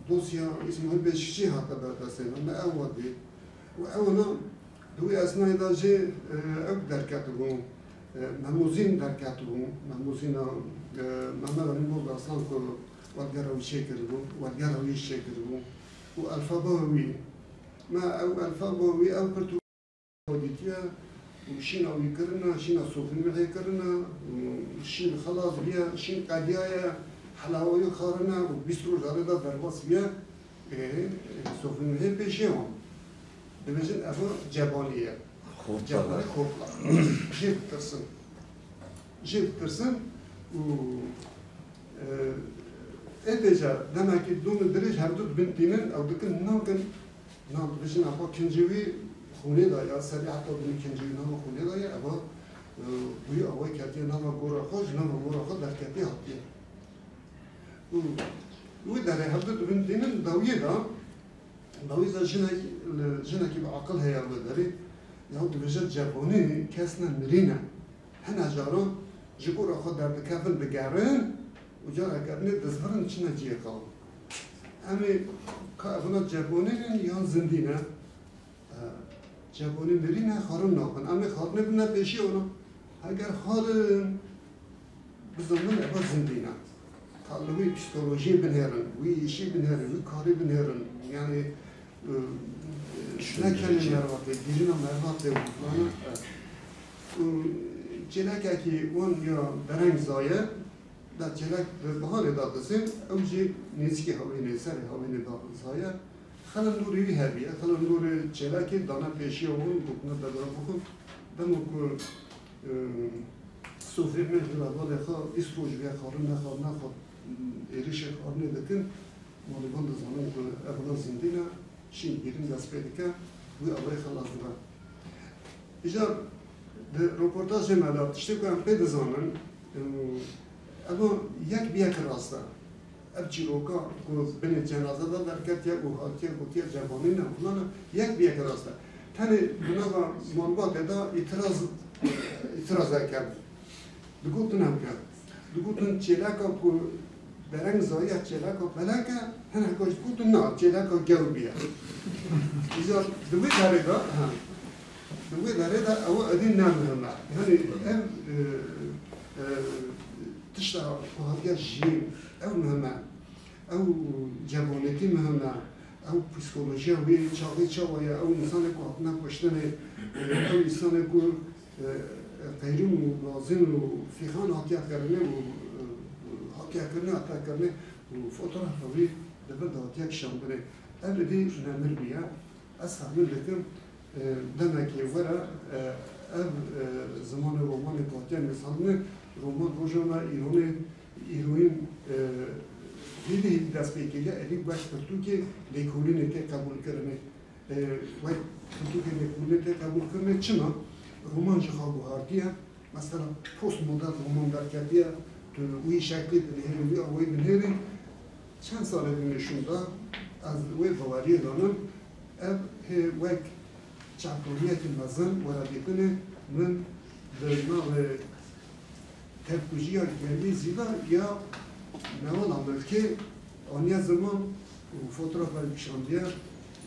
dosya Îsmaîl Beşikçî hate ber destê me. Me ew dît. Û ewana di wî esnayê de jî, e, ew derketibû. E, Memozîn derketibû. Memozîna, e, Mehmet Emîn Boz Arslan ku wergera wî çêkiribû, wergera wî çêkiribû. Û elfaba wî. Me ew elfaba wî, ew pirt û dîtiye û şîna wî kirine, şîna Sofîn wî hê kirine, û şîn xelas bûye, şîn qediyaye, helawa wî xarine û bîst roj arê de derbas bûye. Ê, Sofîn wî hê pêşiya wan. Dibêjin, eva cebanî ye. Xortla. Cebanî xortla. Jê ditirsin. Jê ditirsin û, e, ê vêca demekî dû min dirêj hevdu dibin tînin, ew dikin, nakin. Nan dibêjin, eva kincê wî xûnê de ya, serî heta binî kincê wî nava xûnê de ye, eva, e, bûyî ava ketiye nava gora xwe, ji nava gora xwe derketiye hatiye. Û wî derê hevdu dibin tînin dawiyê de, dawiyê de jinek, jinekî bi aqil heye wê derê. Ya dibêje, cevanî kes ne, mirî ne. Hene caran ji gora xwe derdikevin digerin û careke dinê dizvirin çine cihê xwe. Em ê ka evina cebonê ne yan zindî ne? E, cebonê mirî ne, xwarin naxwin. Em ê xwarinê bine pêşiya wana. Heger xwarin bizanin eva zindî ne. Ka li wî psîkolojiyê binêrin, wî îşî binêrin, wî karî binêrin. Yani, e, e, nekenê mervatê, girîna mervatê û filana, e, û çêlekekî wan ya dereng zaye, da çêlek di biharê da dizên, ew jî nêzîkî hawînê, serê hawînê da zaye. Xelin nûrê wî hebiye, xelin nûrê çêlekê dane pêşiya wan, gotine debira bixwin. Dema ku, e, sofrê me li hevalê xwe bîst roj bûye xwarin nexwe, nexwe, êrişê xwarinê dikin, malûban dizanin ku ev bila zindî ne, şîn hîrin dest pê dike, wî ewê xelas dibe. Îcar di roportajê me de tiştê ku em pê dizanin, em, eva yek bi yek rast e. Ev çîroka ku binê cenaze de derketiye û hatiye gotiye cevanî ne, filan e, yek bi yek rast e. Tenê di nava malbatê de îtiraz, îtirazek hebû. Digotin hemke. Digotin çêleka ku dereng zayiya çêleka belek e, hineka jî digotin na, çêleka gewr bûye. Îcar di wê derê de, ha, di wê derê de ew êdî ne muhim e. Yani ev, e, e, tişta ku hatiye jiyîn, ew muhim e. Ew cebonetî muhim e. Ew psîkolojiya wê çaxê çawa ye? Ew însanê ku hatine kuştinê, ew însanê ku, e, qeyrûn û gazin û fîxan hatiye kirinê û, e, hatiye kirinê, hatiye kirinê û fotografa wî di vir de hatiye kişandinê. Ev êdî nemir bûye. Ez texmîn dikim, e, demekê were, e, ev, e, zimanê romanê ku hatiye nivîsandinê, roman roja me îronê, îroyîn, e, hêdî hêdî dest pê kiriye, êdî wek pirtûkê lêkolînê tê qebûlkirinê. E, wek pirtûkê lêkolînê tê qebûlkirinê çima? Roman ji xwe guhartiye. Mesela postmodern roman derketiye, tu wî şeklî dinihêrî, wî awayî dinihêrî. Çend salê din şûnda ez wê baweriyê danim, ev hê wek çavkaniyekî mezin were dîtinê, min di navê tevkujiya Gelî Zîla ya Newala Milkê aniye ziman û fotoğraflar kişandiye.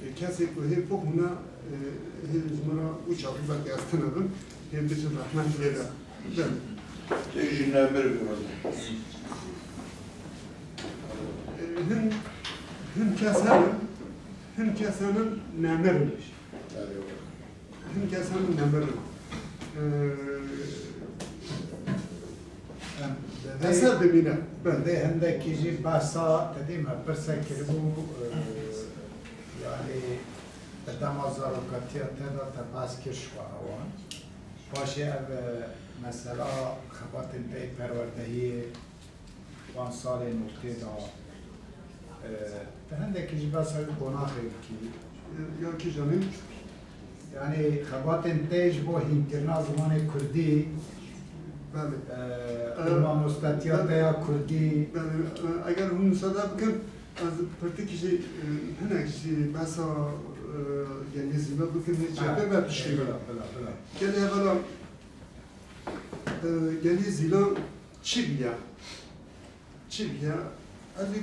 E, kesê ku hê bixwîne, e, hê ji min re û çaxî belkî ez tune bim, hê biçin rehmet lê de. Belê. Tu jî nemir bî wele. E, hin, hin kes henin, hin kes henin nemir in. Belê wele. Hin kes henin nemir in. Ee, Em, divê, Eser dimîne. Belê. Divê hindekî jî behsa, te dî me pirse kiribû, e, yani, di dema zarokatiya te de te behs kir ji xwe ewan. Paşê ev, e, mesela xebatên te yê perwerdehiyê, wan salên û tê de, e, te hindekî jî behsa wî qonaxê bikî. Ya kîjanî? Yanî xebatên te ji bo hînkirina zimanê kurdî, Belê. e, E, mamostetiya te ya kurdî. Belê, e, eger hûn misade bikin, ez pirtik jî, e, hinek jî behsa, e, Gelî Zîla bikim, hê Ha, çêtir be tiştê bila, bila, bila. Gelê evela, e, Gelî Zîla çi bûye? Çi bûye? Ez ê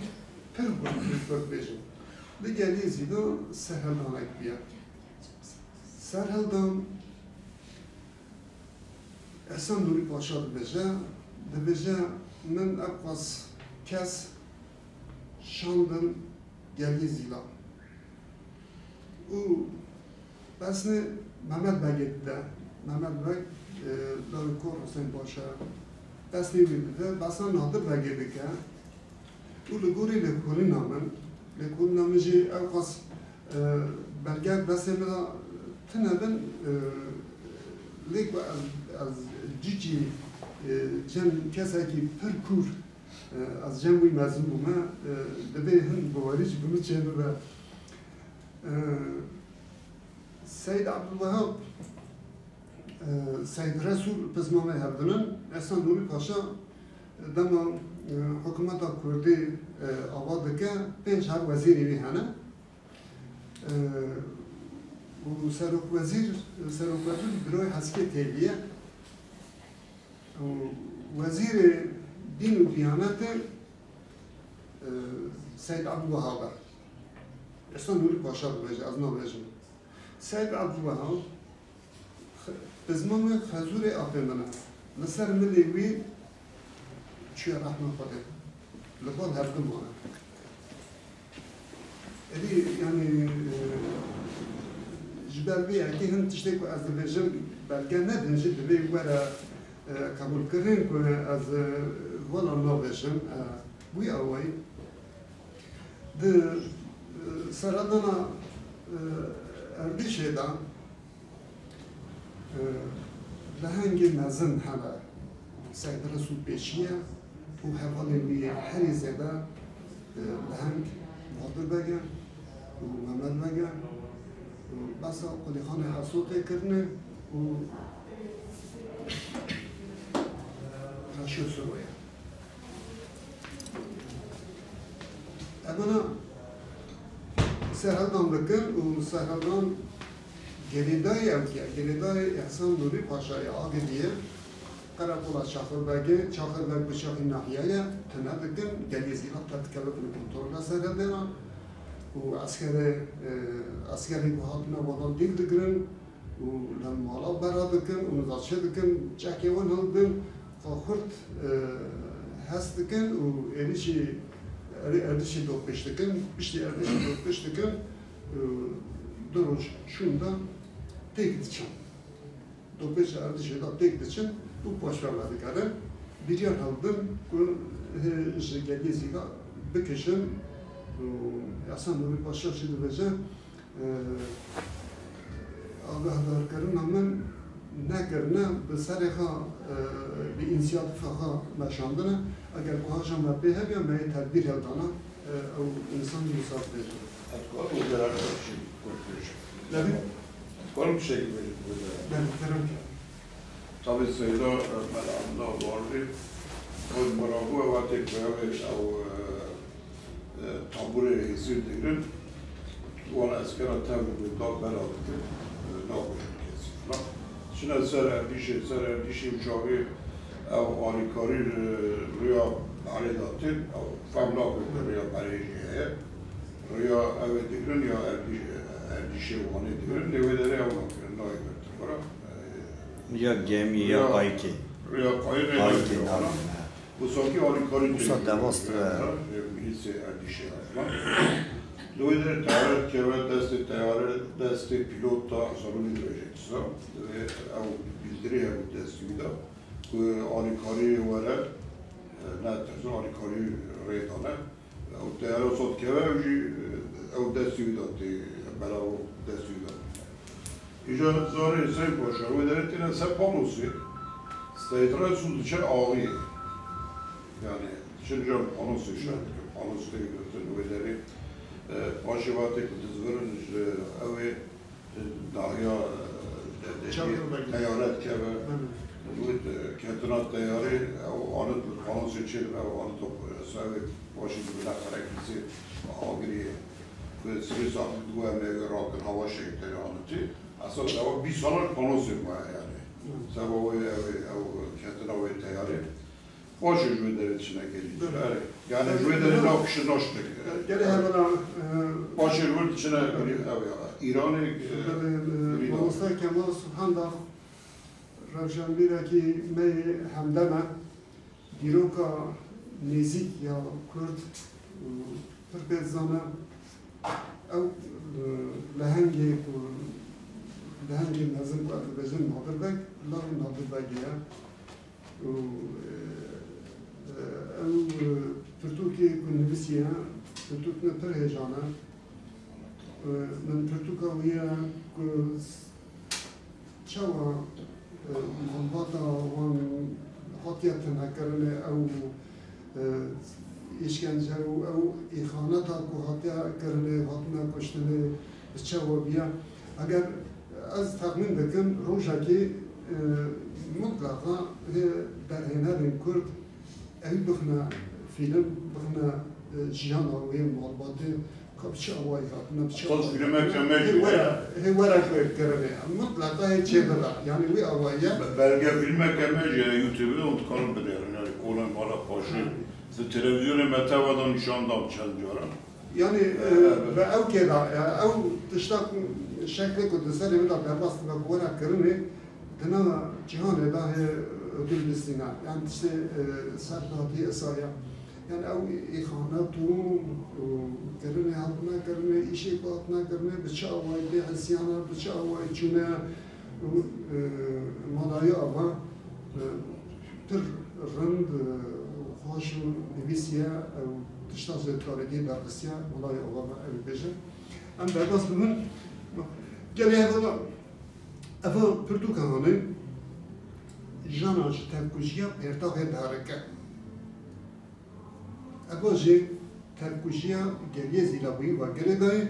pir gund, pir gund bêjim. Li Gelî Zîla serhildanek bûye. Serhildan Ehsan Nûrî Paşa dibêje, dibêje, min ew qas kes şandin Gelî Zîla. Û pesnê Mehmet Begê dide. Mehmet Beg, e, lawê Kor Husên Paşa, pesnê wî dide, behsa Nadir Begê dike. Û li gorî lêkolîna min, lêkolîna min jî ew qas, e, belge destê min de tune bin, e, lê ku ez, ez cîkî, e, cem kesekî pir kûr, e, ez cem wî mezin bûme, e, divê hin bawerî jî bi min çêbibe. E, Seyd Abdulwehab, e, Seyd Resul pisma me hevdinin, Ehsan Nûrî Paşa, e, dema, e, hikûmeta Kurdî, e, ava dike, pênc heb wezîrê wî hene. E, û serokwezîr, serokwezîr Büroyê Heskê Têlî ye. Û Wezîrê Dîn û Diyanetê, e, Seyd Ebdulwehab e. Êsan Nûrî Paşa dibêje, ez nabêjim. Seyd Ebdulwehab, xe-, pizma min xezûrê apê min e. Li ser milê wî çûye rehma Xwedê. Li bal hevdu mane. Êdî, yanî, e, ji ber vê yekê hin tiştê ku ez dibêjim, belge nedin jî divê were, e, qebûlkirin ku ez, e, wela nabêjim, e, wî awayî. Di, e, seredana, e, Erdîşê de, e, lehengê mezin hene. Seyd Resul Pêşî ye û hevalên wî yê herî zêde, e, leheng Bahadir Beg e û Mehmed Beg e û besa Qulîxanê Heso tê kirine û Reşo Suro ye. Evana serhildan dikin û serhildan girêdayî ew diye, girêdayî Îhsan Nûrî Paşayê Agiriyê, qereqola Çaxirbegê, Çaxirbeg bi çaxî nahiyeye tune dikin, gelê Zîlaq te dikeve bin kontrola serhildê re û eskerê, e, eskerê ku hatine wadan dîl digirin, û li mala bera dikin û niza çê dikin, çekê wan hildin, xwe xurt, e, hes dikin û êrişî, êrî-, erdişî dopêş dikin, piştî erdişî dopêş dikin, e, du roj şûnda têk diçin. Dopêşa erdişê de têk diçin û paşve vedikarin. Biryar hildin ku, e, ji geliyê Zîga bikişin û Îhsan Nûrî Paşa jî dibêje, e, agahdarkirina min nekirine, bi serê xwe, e, bi însiyatifa xwe meşandine. Eger ku haja me pê hebiya, me yê tedbîr hildana, e, ew însan wisa dibêje. Ez karim wezara xwe bişî kurt bêjim? Belê. Ez karim tiştekî bêjim wezara? Belê, kerem ke. Tabî Seyda, e, Mela Emda Warlî, xwe ji me re bû, ew hatê ku ew ê, ew, e, e, taburê hêsîr digirin, wan eskera tev li da bela dikin, e, nakujin kesî filan. Çine ser erdîşê, ser erdîşê çavê ew alîkarî, e, rêya berê de tên, ew fem nakin ku rêya berê jî heye. Rêya ew ê digirin ya erdî-, erdîşê Wanê digirin, lê wê derê ew nakirin, nayê girtin xwe re. E, Ya gemî, ya ya qayikê. Rêya qayikê Qayikê nagirin, nabin, ha. Wisa kî alîkarî Wisa tê derast ve. Milîsê erdîşê filan. Li wê derê teyare dikeve destê teyare, destê pîlot da salonî dibêje dîsa. Divê ew bildirî hebû destî wî de ku alîkarî were, e, ne tirsin alîkarî rê dane. Ew teyare wisa dikeve ew jî, e, ew destî wî de tê, bela destî wî de. Îja zarê Seyîd Paşa wê derê têne ser panosê. Seyîd Resul diçe axiyê. Yanî, diçin îja panosê şer dikin. Panos tê girtin wê derê. E, paşê vatê ku dizivirin ji ew ê, e, dahiya, e, de-, de-, Çadır Bey. Teyare dikeve. Hı hı. Wê, e, ketina teyarê, ew anit li panosê çêdibe, ew anit, e, ser wê paşê dibine xerekîsê agiriyê. Ku sibê saet du em ê rakin, hava şehîtlerî anitî. Esas ewa bîst salan panosê maye yanî. Hı. Seba wê ew ê, ew ketina wê teyarê. Paşê ji wê derê diçine gerî. Belê. Erê. Yanî ji wê derê Belê. Nakişin naştin. Gelê hevana, e, Paşê ji wir diçine gerî ew ya. Îranê, e, Belê, e, gerî da. Mamoste Kemal Subhan da rewşenbîrekî me yê hemdem e. Dîroka nêzîk ya Kurd, e, pir pê dizane. Ew, e, lehengê ku, lehengê mezin ku ez dibêjim Nadir Beg, lawê Nadir Begê ye. Û, e, e, ew, e, pirtûkê ku nivîsiye, pirtûk me pir hêjan e. E, min pirtûka wî ye ku s-, çawa, e, malbata wan hatiye tunekirinê, ew, e, îşkence û ew îxaneta ku hatiye kirinê, hatine kuştinê, bi çawa bûye. Eger ez texmîn dikim, rojekê, e, mutleqa hê derhênerên Kurd ew bixine fîlm, bixine, e, jiyana wê malbatê, ka bi çi awayî hatine, bi çi Esas awayî fîlmeke hatine. me Hê jî were, heye. Hê were guhêrkirinê. Mutleqa hê çêbibe. Yanî wî awayî ye. Be-, belgefîlmeke me jî heye YouTube-de, hûn dikarin binêrin. Yanî kolên mala paşê, Di televîzyonê me teva de nîşan da çend caran. Yanî e, bi ew kêda, yani ew tişta şeklê ku di serê min de derbas dibe bi were kirinê, di nava cîhanê de hê ödül bistîne. Yani tiştê e, ser hatî esaya. Yani ew îxanet û û kirinê hatine kirinê, îşê ku hatine kirinê, bi çi awayî bêhesiyane, bi çi awayî çûne û e, Madayê Ava e, pir rind e, xweş û nivîsiye ew tişta zêdkarîtiyê derxistiye, Madayê Ava me ew bêje. Em derbas bibin, gelê hevala eva pirtûka hanê jana ji tevkujiya pêrtaxê diherike. Eva jî tevkujiya geliyê Zîlabûyî va girêdayî,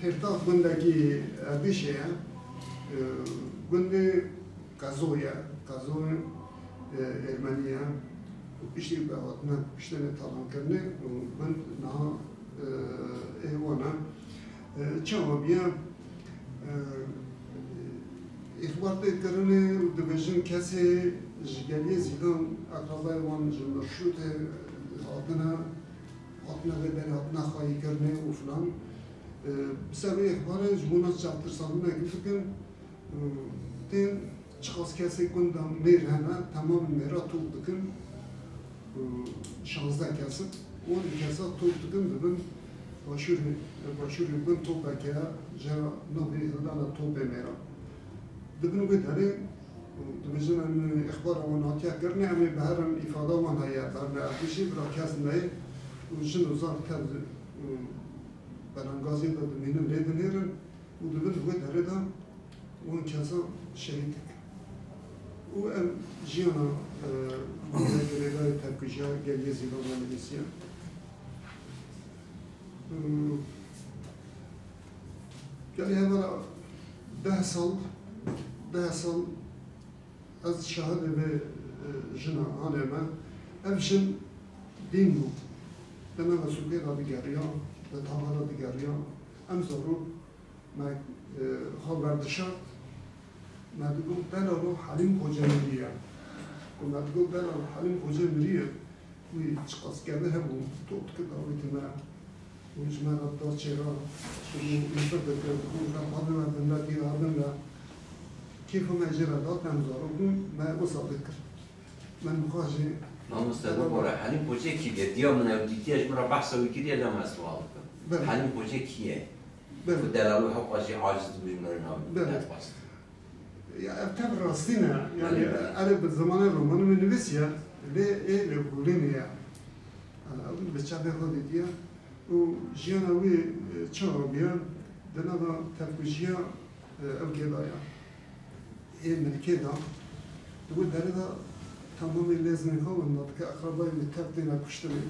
pêrtax gundekî Erdîşê ye, e, gundê qezo ye, qezo e, Ermenî ye û piştî bi hatine kuştinê talankirinê û gund niha e, ê wan e. E, çawa bûye? E, Îxbar tê kirinê û dibêjin kesê ji geliyê Zîlan, eqrebayê wan ji Mirşûtê hatine, hatine vê derê, hatine xayîkirinê û filan. E, bi ser vê îxbarê ji bona çavtirsandinekî dikin, e, tên çiqas kesê gunda mêr hene, temamê mêra top dikin. şazdeh kes in. Wan kesa top dikin dibin başûrê, başûrê bin topeke jera navê hildana topê mêra. Dibin wê derê û dibêjin em îxbara wan hatiye kirinê, em ê biherin îfada wan heye, berne erdîşê bira kes neyê û jin û zar tev û belengaziyê de dimînin lê dinêrin. û di bin wê derê de wan kesa şehîd dikin. Û ev jiyana girêdayê tevkujiya geliyê Zîlan de nivîsiye. Gelê hevala deh sal, deh sal ez şahidê vê jina hanê me. Ev jin dîn bû. Di nava sûkê de digeriya, di tava de digeriya. Em zarok Me xwe berdişart, me digot delalo Helîm Xoce miriye. Ku me digot delalo Helîm Xoce miriye, wî çiqas kevir hebû, top dikir davêtî me. Û ji me re da çêra, û îfir dikir, û re xwe bibe bin re, dî re bin re. Kêfa me jê re da, em zarok bûn, me wisa dikir. Me nixwe jî... Mamoste, bibore, Helîm Xoce kî bûye? Diya min ew dîtiye, ji min re behsa wî kiriye, lema ez sual dikim. Belê. Helîm Xoce kî ye? Belê. Ku delalo hewqa jî aciz bû ji min re nabî. Belê. Net bast. Ya, ev tev rastî ne. Yani, belê, belê. Erê bi zimanê romanê min nivîsiye, lê ê lêkolînê ye. Yani, ew bi çavê xwe dîtiye. Û jiyana wî, e, çawa bûye, di nava tevkujiya, e, ew kê de ya. Ê milkê de. Di wê derê de temamê lêzmên xwe wenda dike, eqrebayê wî tev têne kuştinê.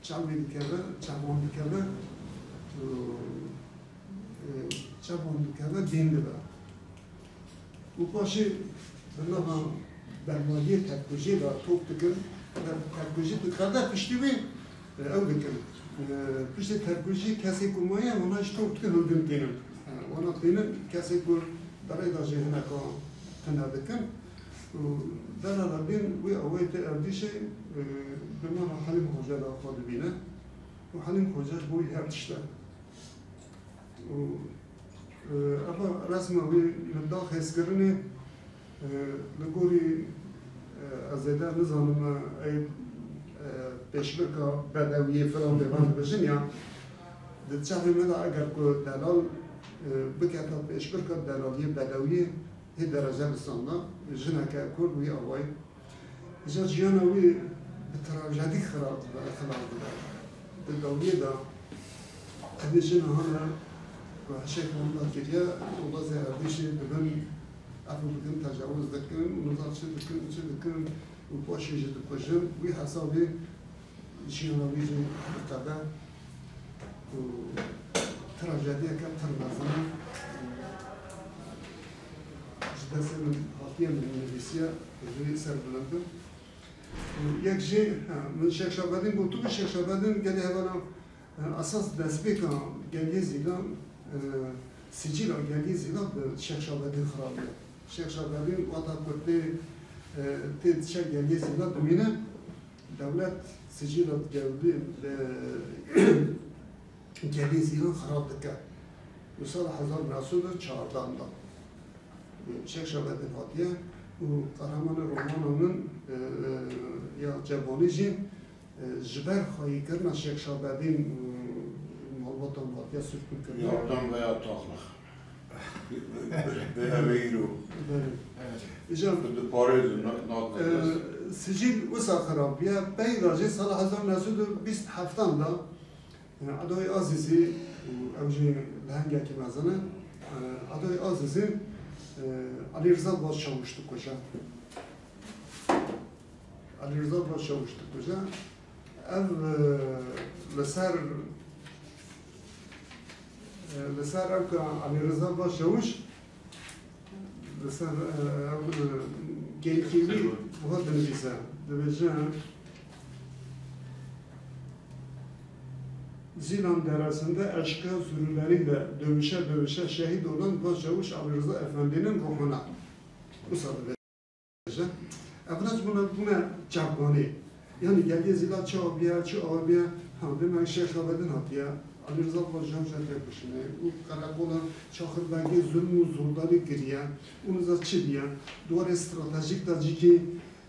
Çav wî dikeve, çav wan dikeve, û, e, çav wan dikeve, dîn dibe. Û paşê di nava bermaliyê tevkujiyê de top dikin, tev-, tevkujî diqede piştî wî, e, ew dikin. E, piştî tevkujî kesê ku maye, wana jî top dikin, hildin tênin. E, wana tênin, kesê ku derê de jî hineka tune dikin. Û dera de bîn wî awayê tê Erdîşê, e, bi nava Helîm Xoce de xwe dibîne. Û Helîm Xoce ji bo wî her tişt e. Û, e, eva resma wî li daxezkirinê, e, li gorî, e, ez zêde nizanim, e, ey, e, pêşbirka bedewiyê filan bê van dibêjin ya, di çaxê me de eger ku delal, e, biketa pêşbirka delaliyê bedewiyê hê derece bisanda, jineke kurd wî awayî. Îcar jiyana wî bi trajedî xilas dibe, xilas dibe. Di dawiyê de ev ê jin hane ku heşê xwe wenda kiriye, û bazê Erdîşê dibin, efû dikin, tecawuz dikin, û nizam çi dikin, çi dikin, û paşê jî dikujin. Wî hesabê jiyana wî jî diqede û trajediyeke pir mezin e. Ji destê min hatiye, min nivîsiye, ji wî serbilind im. Û yek jî, ha, min Şêx Şabedîn gotibû, Şêx Şabedîn gelê hevala, ha, esas destpêka geliyê Zîlan, e, sicîla geliyê Zîlan bi Şêx Şabedîn xirabiye. Şêx Şabedîn wata ku tê, e, tê diçe geliyê Zîlan dimîne, Dewlet sicîla dewlî li gelî Zîlan xirab dike. Li sala hezar û neh sed û çardan de Şêx Şabedîn hatiye û qehremanê romana min, e, e, ya Cebanî jî, e, ji ber xweyîkirina Şêx Şabedîn û malbatan hatiye sirkûn kirine. Yardan veya taxlix. Bi ev îro. Belê. Îcar Bi du parê de na-, nat-, e, sicîl wisa xirab bûye. Peyda jî sala hezar û neh sed û bîst heftan de, e, Edoyê Azîzî û ew jî lehengekî mezin e, e, Edoyê Azîzî, e, Elî Riza Başçawiş dikuje. Elî Riza Başçawiş dikuje. Ev, e, li ser, e, li ser ew ka Elî Riza Başçawiş, li ser, e, ew, e, kêlkî wî wiha dinivîse, dibêje, Zilan deresinde eşka sürüleri de dövüşe dövüşe şehit olan Başçavuş Ali Rıza Efendi'nin ruhuna. Wisa dibêje. Evna ji bona bûne çavkanî. Yanî geliyê Zîla çi abiye, çi abiye, ha, dema Şêx Şabedîn hatiye, Elî Riza Paşa jî tê kuştinê û qereqola Çaxirbegê zulm û zordarî kiriye û niza çi diye, di warê stratejîk de cîkî,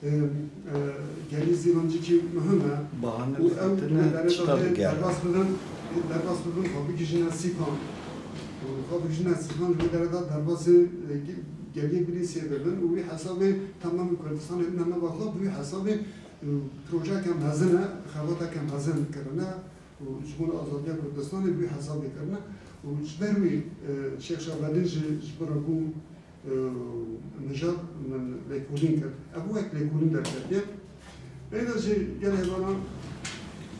e, e, gelî Zîlan cîkî muhim e. Bahane û ew dixwitine wê derê çi de tê digere? Derbas bibin, derbas bibin, xwe bigihîjine Sîpan. Û xwe bigihîjine Sîpan, ji wê derê de derbasê, e, ge-, geliyê Bilîsê bibin û wî hesabê temamê Kurdistanê bine nava xwe, bi wî hesabê, e, projeyeke mezin e, xebateke mezin kirine û ji bo azadiya Kurdistanê bi wî hesabê kirine û ji ber wî, e, Şêx Şabedîn jî ji bo re bû, e, mijal min lêkolîn kir. Ev wek lêkolîn derketiye. Peyda jî gelê bana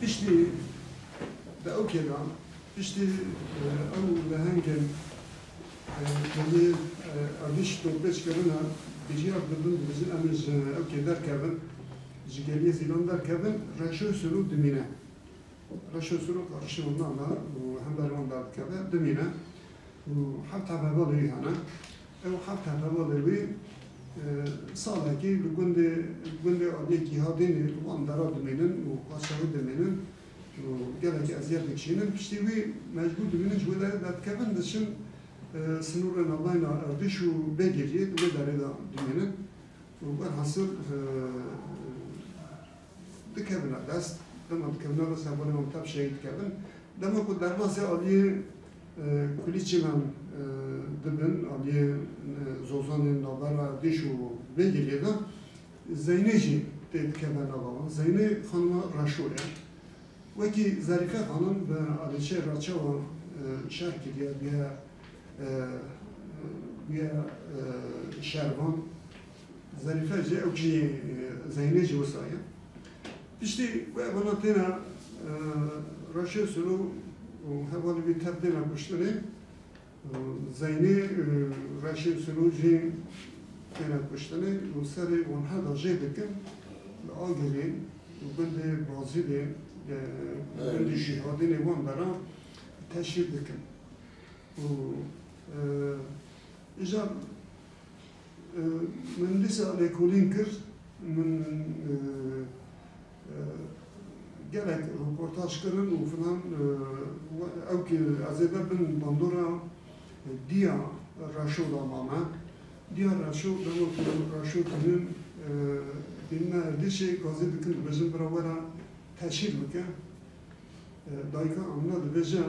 piştî de ew kêdan Piştî, e, ew lehengên, e, gelî, e, erdîş dorpêç kirine, biryar didin, dibêjin, em ê ji ew kê derkevin, ji geliyê Zîlan derkevin, Reşo Silo dimîne. Reşo Silo qarşî wan nane û hember wan derdikeve, dimîne. Û heft hevalê wî hene. Ew heft hevalê wî, e, salekî li gundê, gundê aliyê Kîhadînê li wan dera dimînin û paşawî dimînin û gelekî eziyet dikişînin. Piştî wî mecbûr dimînin ji wê derê derdikevin, diçin, e, sinûrê navbeyna Erdîş û Bêgiriyê di wê derê de dimînin. Û welhasil, e, dikevine dest, dema dikevine dest hevalê wan tev şehîd dikevin. Dema ku derbasê aliyê, e, Kulî Çimen, e, dibin, aliyê, e, Zozanê navbera Dîş û Bêgiriyê de, Zeynê jî tê dikeve nava wan. Zeynê xanima Reşo ye. Wekî Zerîfe xanim bi Alîçê Reçewa, e, şer kiriye, bûye, e, bûye, e, şervan. Zerîfe jî, ew jî, e, Zeynê jî wisa ye. Piştî ku evana têne, e, Reşê Silo û hevalê wî tev têne kuştinê, e, Zeynê, e, Reşê Silo jî têne kuştinê û serê wan her da jê dikin, li Agirê û gundê Bazîdê, e, gundê Şîhadînê wan dera teşhîr dikin. Û, e, îcar, e, min dîsa lêkolîn kir, min, e, e, gelek roportaj kirin û filan, e, we-, ew kê ez ê de bin bandora, e, diya Reşo da mame. Diya Reşo, dema ku Reşo dînin, e, dînine Erdîşê, gazî dikin, dibêjin, bira were teşhîr bike. E, dayika Amine dibêje,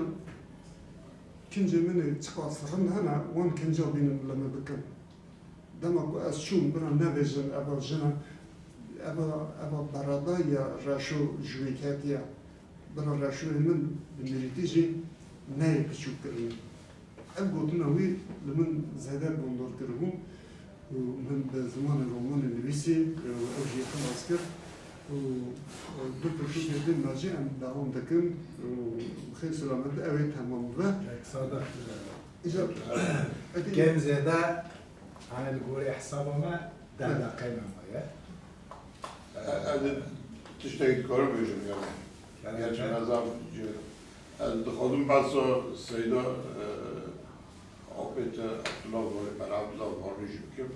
Kincê min ê çiqas rind hene, wan kinca bînin li min bikin. Dema ku ez çûm, bira nebêjin, eva jina, eva, eva berada ya Reşo ji wê ketiye. Bira Reşoyê min bi mirîtî jî neyê piçûk kirin. Ev gotina wî li min zêde bandor kiribû. Û min bi zimanê romanê nivîsî, û ew jî xilas kir. Û, û du pirtûkê din me jî em dewam dikin. Û bi xêr selamet ew ê temam bibe. Kêm zêde, hani li gorî hesaba me deh deqeyê me maye. E, ez ê tiştekî dikarim bêjim yani. Gerçi ez zaf, ez dixwazim behsa Seyda, e, Apê te Abdullah Varî, Mela Abdullah Varî jî bikim.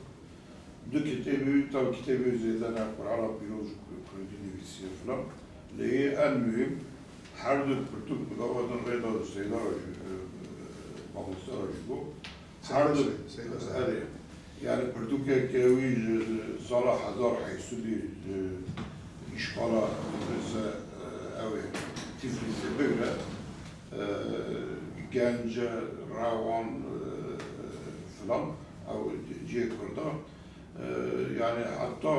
Du kitêbê wî, taw kitêbê wî zêde ne, Qur'ana Pîroz ji Kurdî nivîsiye filan. Lê yê en muhîm, her du pirtûk bi gava din rê da Seyda jî, e, mamoste jî got. Her du, Seyda Seyda. Erê. Yani pirtûkeke wî ji sala hezar heyşt sedî ji îşxala Tiflisê, e, ew ê Tiflisê bigre, e, Gence, Rewan, e, filan, ew cihê Kurda. E, yani heta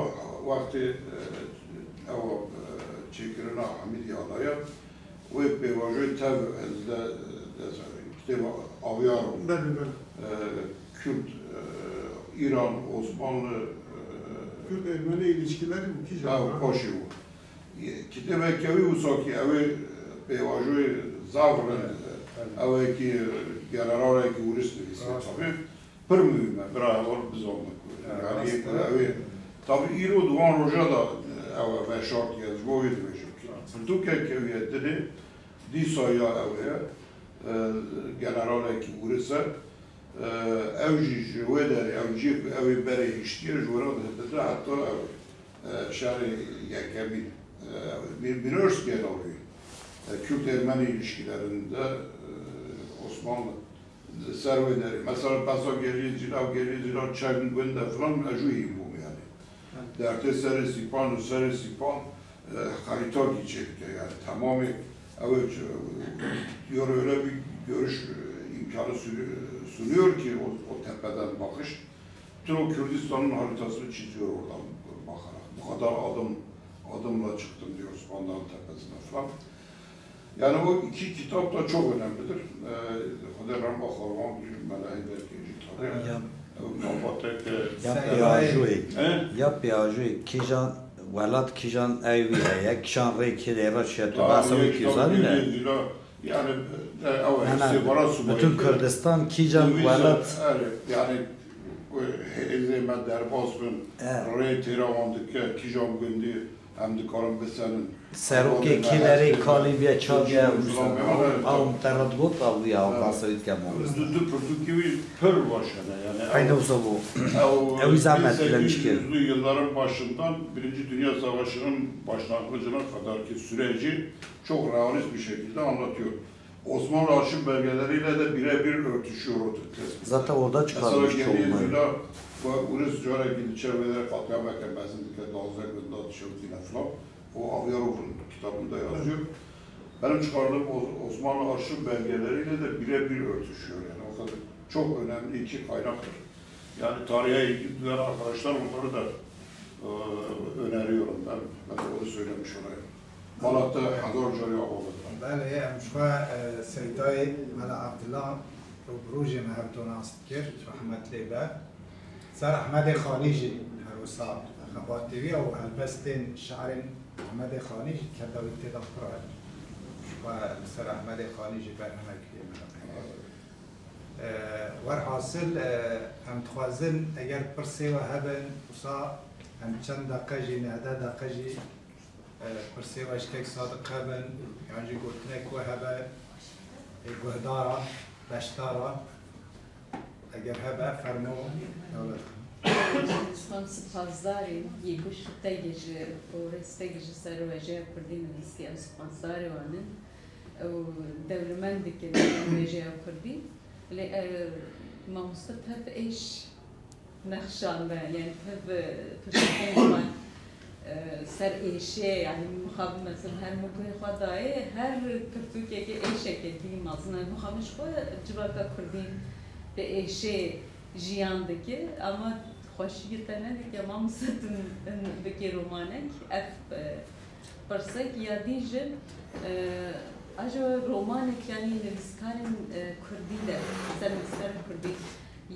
wextê, e, ew, e, çêkirina Hamîdî Alaya, wê pêvajoyê tev ez de, de kitêba Avyaro. Belê, belê. E, Kürt, e, İran, Osmanlı, e, Kürt-Ermeni ilişkileri bu ki ew canlı. Paşê bû. Kitêbeke wî wisa ki ew ê pêvajoyê zaf rind, evet, evet, ew ê ki generalekî Uris nivîsiye, rast, tabii. Pir muhîm e, bira heval bizanme ku. Ya, yani rast e. Ew ê, tabii îro di wan roja da, e, ew e veşartiye, ji bo wê dibêjim ki. Pirtûkeke wî ye dinê, dîsa ya ew ê, e, generalekî Uris e, e, ew jî ji wê derê, ew cihê ku ew ê berê hiştiye, ji wira dihiltite heta ew ê. E, şerê yekemîn, e, bir, bir örst genel e, Kürt-Ermeni ilişkilerinde, e, Osmanlı ser wê derê. Mesela behsa Geriyê Zîla, Geriyê Zîla çend gund e filan, ez jû hîn bûm yani. Evet. Dertê serê Sîpan û serê Sîpan, e, xerîtakî çêdike yani. Tamamê ew ê çi, diyor öyle bir görüş, e, imkanı sürü-, sunuyor ki o, o tepeden bakış. Bütün o Kürdistan'ın haritasını çiziyor oradan bakarak. Bu kadar adım, adımla çıktım diyor Osmanlı'nın tepesine falan. Yani o iki kitap da çok önemlidir. Ee, Xwedê rehma xwe wan bû, Mela Heyder Kêjî tabii. Ya. Ew malbateke Ya pêvajoyê, He? ya pêvajoyê kîjan welat, kîjan ew wî heye, kîjan rê kê lê re çiye, tu Tabii, behsa wî kî kitabı zanî ne? Geriye Zîla, yani, e, ew Ne, ne, istihbarat subayı bütün diyor. Kurdistan kîjan Nivîse, welat. Evet, yani, e, hêzê me derbas bin, Evet. rê têra wan dike, kîjan gundî em dikarin bisenin. Serokê Wan kî derê, kalî biye, çaviye, Wan wisa. Wan Ew, ew te re digot, ew ya, Evet. behsa wî dike, mamoste. Du, du pirtûkî wî pir baş hene, yani, Eyni ew, wisa bû. ew Ew wî zehmet bile mişkil. bin sekiz yüzlü yılların başından Birinci Dünya Savaşı'nın başlangıcına kadarki süreci çok realist bir şekilde anlatıyor. Osmanlı arşiv belgeleriyle de birebir örtüşüyor o tespitler. Zaten orada çıkarmış Mesela Geriye olmayı. Zîla, bu Uris carekî diçe wê katliameke mezin dike, duwazdeh gunda dişewitîne filan. O Avyarov'un kitabında yazıyor. Benim çıkardığım Os-, Osmanlı arşiv belgeleriyle de birebir örtüşüyor yani. O kadar çok önemli iki kaynaktır. Yani tarihe ilgi duyan arkadaşlar bunları da, e, öneriyorum ben. Ben de onu söylemiş olayım. Malatya hezar carî ava dide. Belê, em ji xwe, e, Seydayê Mela Evdila rû bi rû jî me hevdû nas dikir, rehmet lê be. Ser Ehmedê Xanî jî her wisa xebatê wî û helbestên şi'rên Ehmedê Xanî jî keda wî tê de pir e. Ji xwe li ser Ehmedê Xanî jî berhemek lê me. E, werhasil, e, em dixwazin eger pirsê we hebin, wisa em çend deqe jî, neh deh deqe jî, e, pirsê we ji kek Sadiq hebin, yan jî gotinek we hebe, ê guhdaran, beşdaran, eger hebe, fermo, dewlet. Em spasdarê yê ku ji te ji, û rêz te ji ser wêjeya kurdî nivîsî, em spasdarê wan in. Ew dewlemend dikin wêjeya kurdî. Lê, e, mamoste tev êş nexşan be, yani tev, e, pirtûkên xwe, e, ser êşê, yani mixabin mesela her mugurê xwe dayê, her pirtûkekê êşeke dî mezin e. Mixabin ji xwe civaka kurdî bi êşê jiyan dike, ama xweşiyê te nedike, mamoste tu bikê romanek, ev, e, pirsek ya dî jî, e, aja romanek, yani nivîskarên, e, kurdî de, ser nivîskarên kurdî,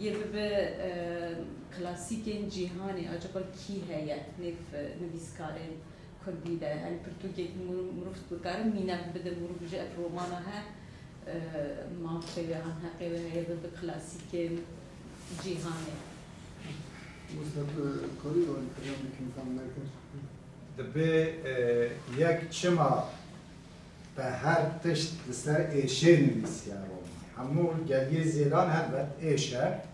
yê bibe, e, klasîkên cîhanê, acaba kî heye nêv, e, nivîskarên kurdî de? Yani pirtûkek mir-, mirov dikare mînak bide, mirov bije ev romana he, e, mafê wê an heqê wê heye bibe klasîkên cîhanê. Mustafa, e, Korî, wan peyam dikin tam nekir. Dibe, e, yek çima te her tişt li ser êşê nivîsiye roman. Hemû Geliyê Zêlan helbet êş e.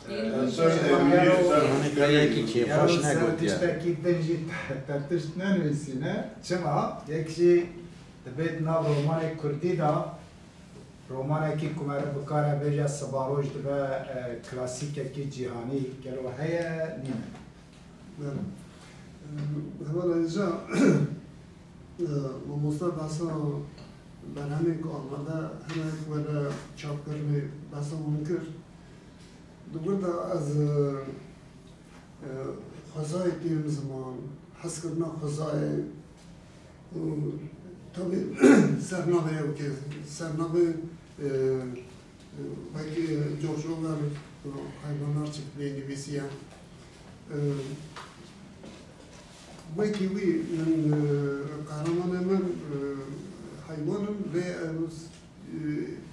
Yanî te yekî kêfxweş negotiye. Tiştekî din jî te, te tişt nenivîsîne. Çima? Yek jî dibêt nav romanê kurdî de, romanekî ku meriv bikare bêje sibaroj dibe, e, klasîkekî cîhanî gelo heye, nîne? Belê. E, hevala hêja, e, mamoste behsa berhemên ku amade hene ku were çapkirinê behsa wan kir. Di wir de ez, e, e, xwezayê tînim ziman, hezkirina xwezayê, û tabî sernavê ew ke sernavê, e, e, wekî George Orwell, e, Hayvanlar Çiftliği nivîsiye. E, wekî wî min, e, qehremanê min, e, heywan in, lê ez, e,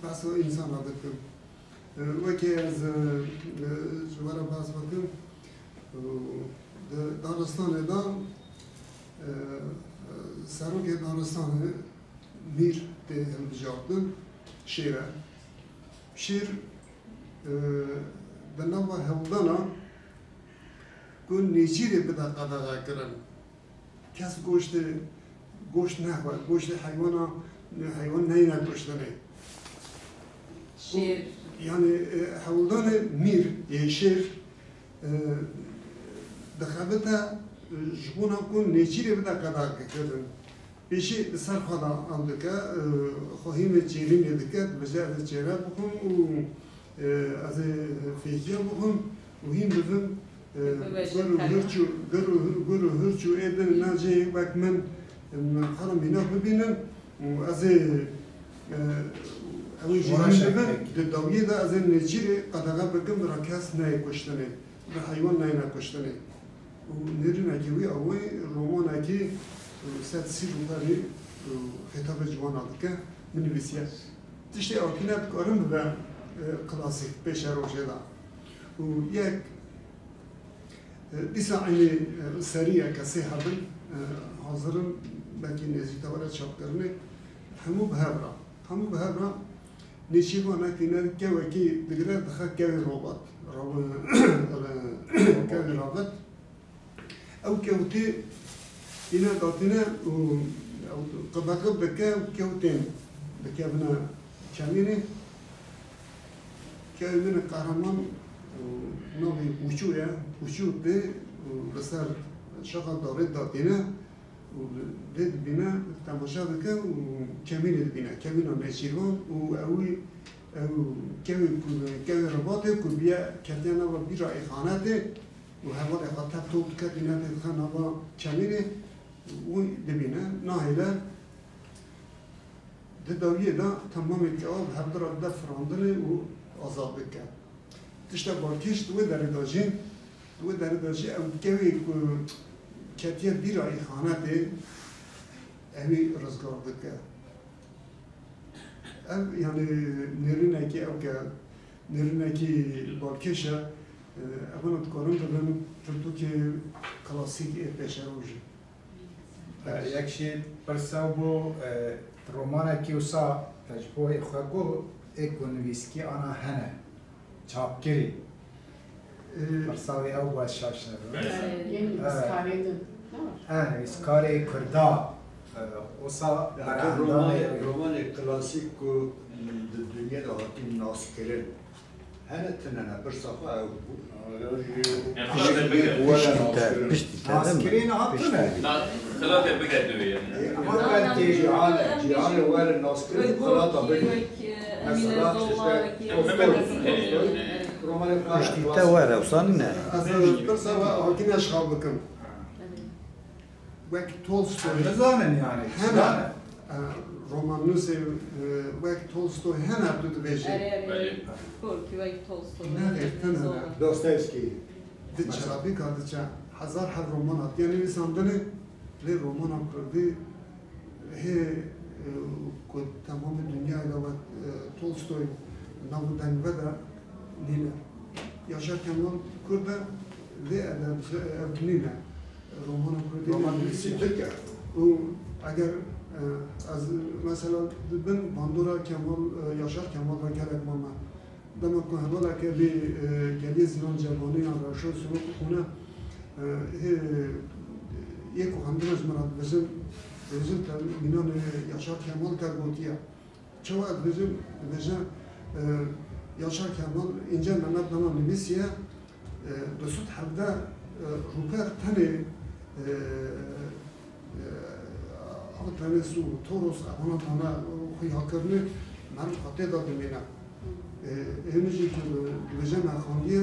behsa însana dikim. E, wekî ez, e, e, ji we re behs bikim, e, di daristanê de, e, e, serokê daristanê mîr tê hilbijartin, şêr e. Şêr, e, di nava hewldana ku nêçîrê bide qedexekirin. Kes goştê, goşt nexwe, goştê heywana, heywan neyne kuştinê. Şêr. Yani, e, hewldanê mîr, yê şêr, e, dixebite, e, ji bona ku nêçîrê bide qedexekirin. Pêşî li ser xwe de ew dike, e, xwe hîn çêrînê dike, dibêje ez ê çêre bixwim û, e, ez ê fêkiya bixwim û hîn bivim, e, gur û hirç û, gur û hir-, gur û hirç û ê din nacê wek min, e, min xwe re mînak bibînin û ez ê, e, ew ê jî hîn bibin, di dawiyê de ez ê nêçîrê qedexe bikim, bira kes neyê kuştinê, bi heywan neyne kuştinê. Û nêrînekî wî ew ê romanekî, e, sed sî rûberî, e, xîtabê ciwana dike, min nivîsiye. Tiştê akî ne dikarin bibe, e, klasîk, pêşerojê de. Û yek, e, dîsa eynî, e, serî ye ke sê hebin, e, hazir in, belkî nêzîkta were çapkirinê, hemû bi hev re. Hemû bi hev re nêçîrvanekî ne kewekî digire dixe kewê robot. Robo-, kewê robot. Ew kewtê îne datîne û ew qibaqib dike û kewtên dikevine kemînê. Kewê min qehreman û navê Ûçû ye. Ûçû tê û li ser şaxa darê datîne û lê dibîne, temaşe dike û kemînê dibîne. Kemîna nêçîrvan û ewî, ew kewê ku, kewê ribatê ku biye ketiye nava bîra îxanetê, û hevalê xwe tev top dike, dîne tê dixe nava kemînê û dibîne, nahêle di dawiyê de temamê kewa bi hevdu re dide firandinê û azad dike. Tişta balkêş di wê derê de jî, di wê derê de jî ew kewê ku ketiye bîra îxanetê, ewî rizgar dike. Ev, yani, nêrînekî ew ke, nêrînekî balkêş e, e, evana dikarin bibin pirtûkê klasîk ê pêşerojê. E, yek jî pirsa bû, e, romanekî wisa te ji bo xwe got, ê ku nivîskî ana hene, çapkirî. Ee, Pirsa wê ew bû, ez şaş nebim. Belê. Yeni, evet, biz kaydedin. Tamam. Ev nivîskarê Kurda, e, wisa, ya, tu berehendanê romanê, wê. Romanê klasîk ku di dinyê de hatin naskirin, hene tune ne, pirsa xwe ew bû. Ya, xelatê bike. Piştî te, piştî te, naskirin hatine. Na, xelatê bike tu yani. Ama belkî cîhanê, cîhanê were naskirin, xelata bike. Mesela, işte, Tolstoy, Tolstoy, romanê xwe Piştî te were, wisa nîne. Ez pirsa we hakî neşxa bikim. Wek Tolstoy. Nizanin yani, hene, çilan e. E, romannusê, e, wek Tolstoy hene tu dibêjî. Erê, erê. Belê. Gorkî wek Tolstoy. Ne, ne. Dostoyevskî. Diçe, mesela, bîka diçe. Hezar heb roman hatiye nivîsandinê, lê romana kurdî hê, e, ku temamê dinyayê de wek, e, Tolstoy nav û deng vede nîne. Yaşar Kemal Kurd e, vê edeb, ev nîne. Romana kurdî roman nivîsî Tirk e. Û eger, e, ez mesela di bin bandora Kemal, e, Yaşar Kemal ve gelek mame. Dema ku hevaleke vê, e, geliyê Zîlan Cebaniyan Reşo Sirok xwune, e, hê, yê ku xwendina ji min re dibêjin, dibêjin te mînanê Yaşar Kemal te gotiye. Çawa ez dibêjim? Dibêje, e, Yaşar Kemal Înce Mehmet dema nivîsiye, e, du sed hevdeh, e, rûper tenê, e, e, Akdeniz û Toros, evana dane xuya kirine, meriv xwe tê de dimîne. E, hênî jî ku dibêje me xandiye,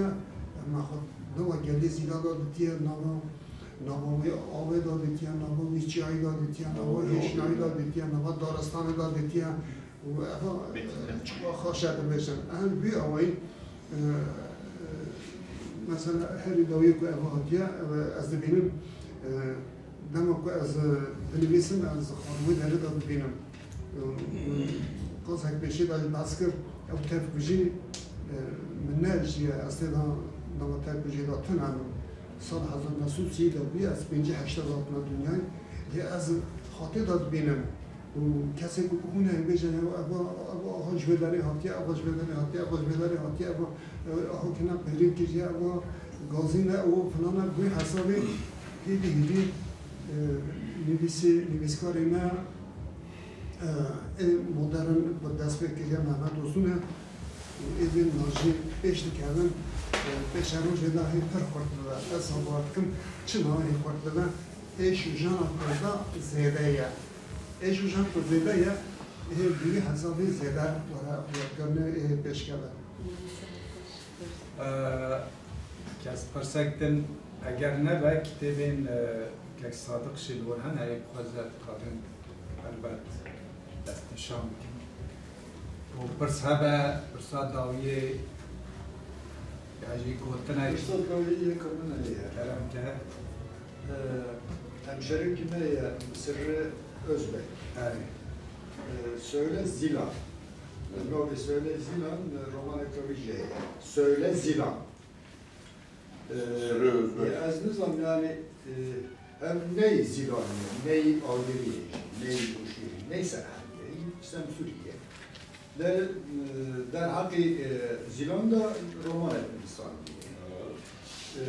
me xwe nava gelê Zîla de ditiye, nava, nava wê avê de ditiye, nava wê çiyayî de ditiye, nava wê hêşiyayî de ditiye, nava daristanê de ditiye. Û eva, e, çima xaşe dibêjin. Ev wî awayî, e, e, mesela herî dawî ku eva hatiye, ev ez dibînim, e, dema ku ez, e, dinivîsim, ez xwe wê derê de dibînim. E, qasek pêşî de jî behs kir, ew tevkujî, e, min ne jî ye, ez tê de nava tevkujî de tune min. Sal hezar neh sed û sî de bûye, ez pêncî heşt de hatime dinyayê. Lê ez xwe tê de dibînim. Û kesê ku bixwîne, bêje, "Ev, ev, ev aha ji vê derê hatiye, ev ji vê derê hatiye, ev ji vê derê hatiye, ev, ev aha kine pêrîn kiriye, ev gazîn e, ew filan e", bi hesabê hêdî hêdî, e, nivîsê, nivîskarê me, e, ê modern bi dest pê kiriye Mehmet Osun e. Û êdî na jî pêş dikevin, e, pêşerojê de hê pir xurt bibe. Ez hevdar dikim, çima hê xurt bibe? Êş û jana Kurda zêde ye. Êş û jan ku zêde ye, hê bi wî hesabê zêde were xuyakirinê hê pêşkeve. Ee, kes pirsek din eger nebe, kitêbên, e, kek Sadiq jî li wir hene, ê bixwaze dikarin helbet destnîşan bikin. Û pirs hebe, pirsa dawiyê ya jî gotinek. Pirsa dawiyê yeka min heye. Kerem ke. Ee, hemşerekî me ye, Sirri Özbek. Erê. Ee, Söyle Zilan. Navê Söyle Zilan, e, romaneke wî jî heye. Söyle Zilan. Ee, Sirri Özbek. Ez nizam yani, e, ev ney Zilan ye, ney Agirî ye, ney Uşîrî, ney Serhedî ye, Semsûrî ye. Der, e, derheqê, e, Zîlan de romanek nivîsandiye. E,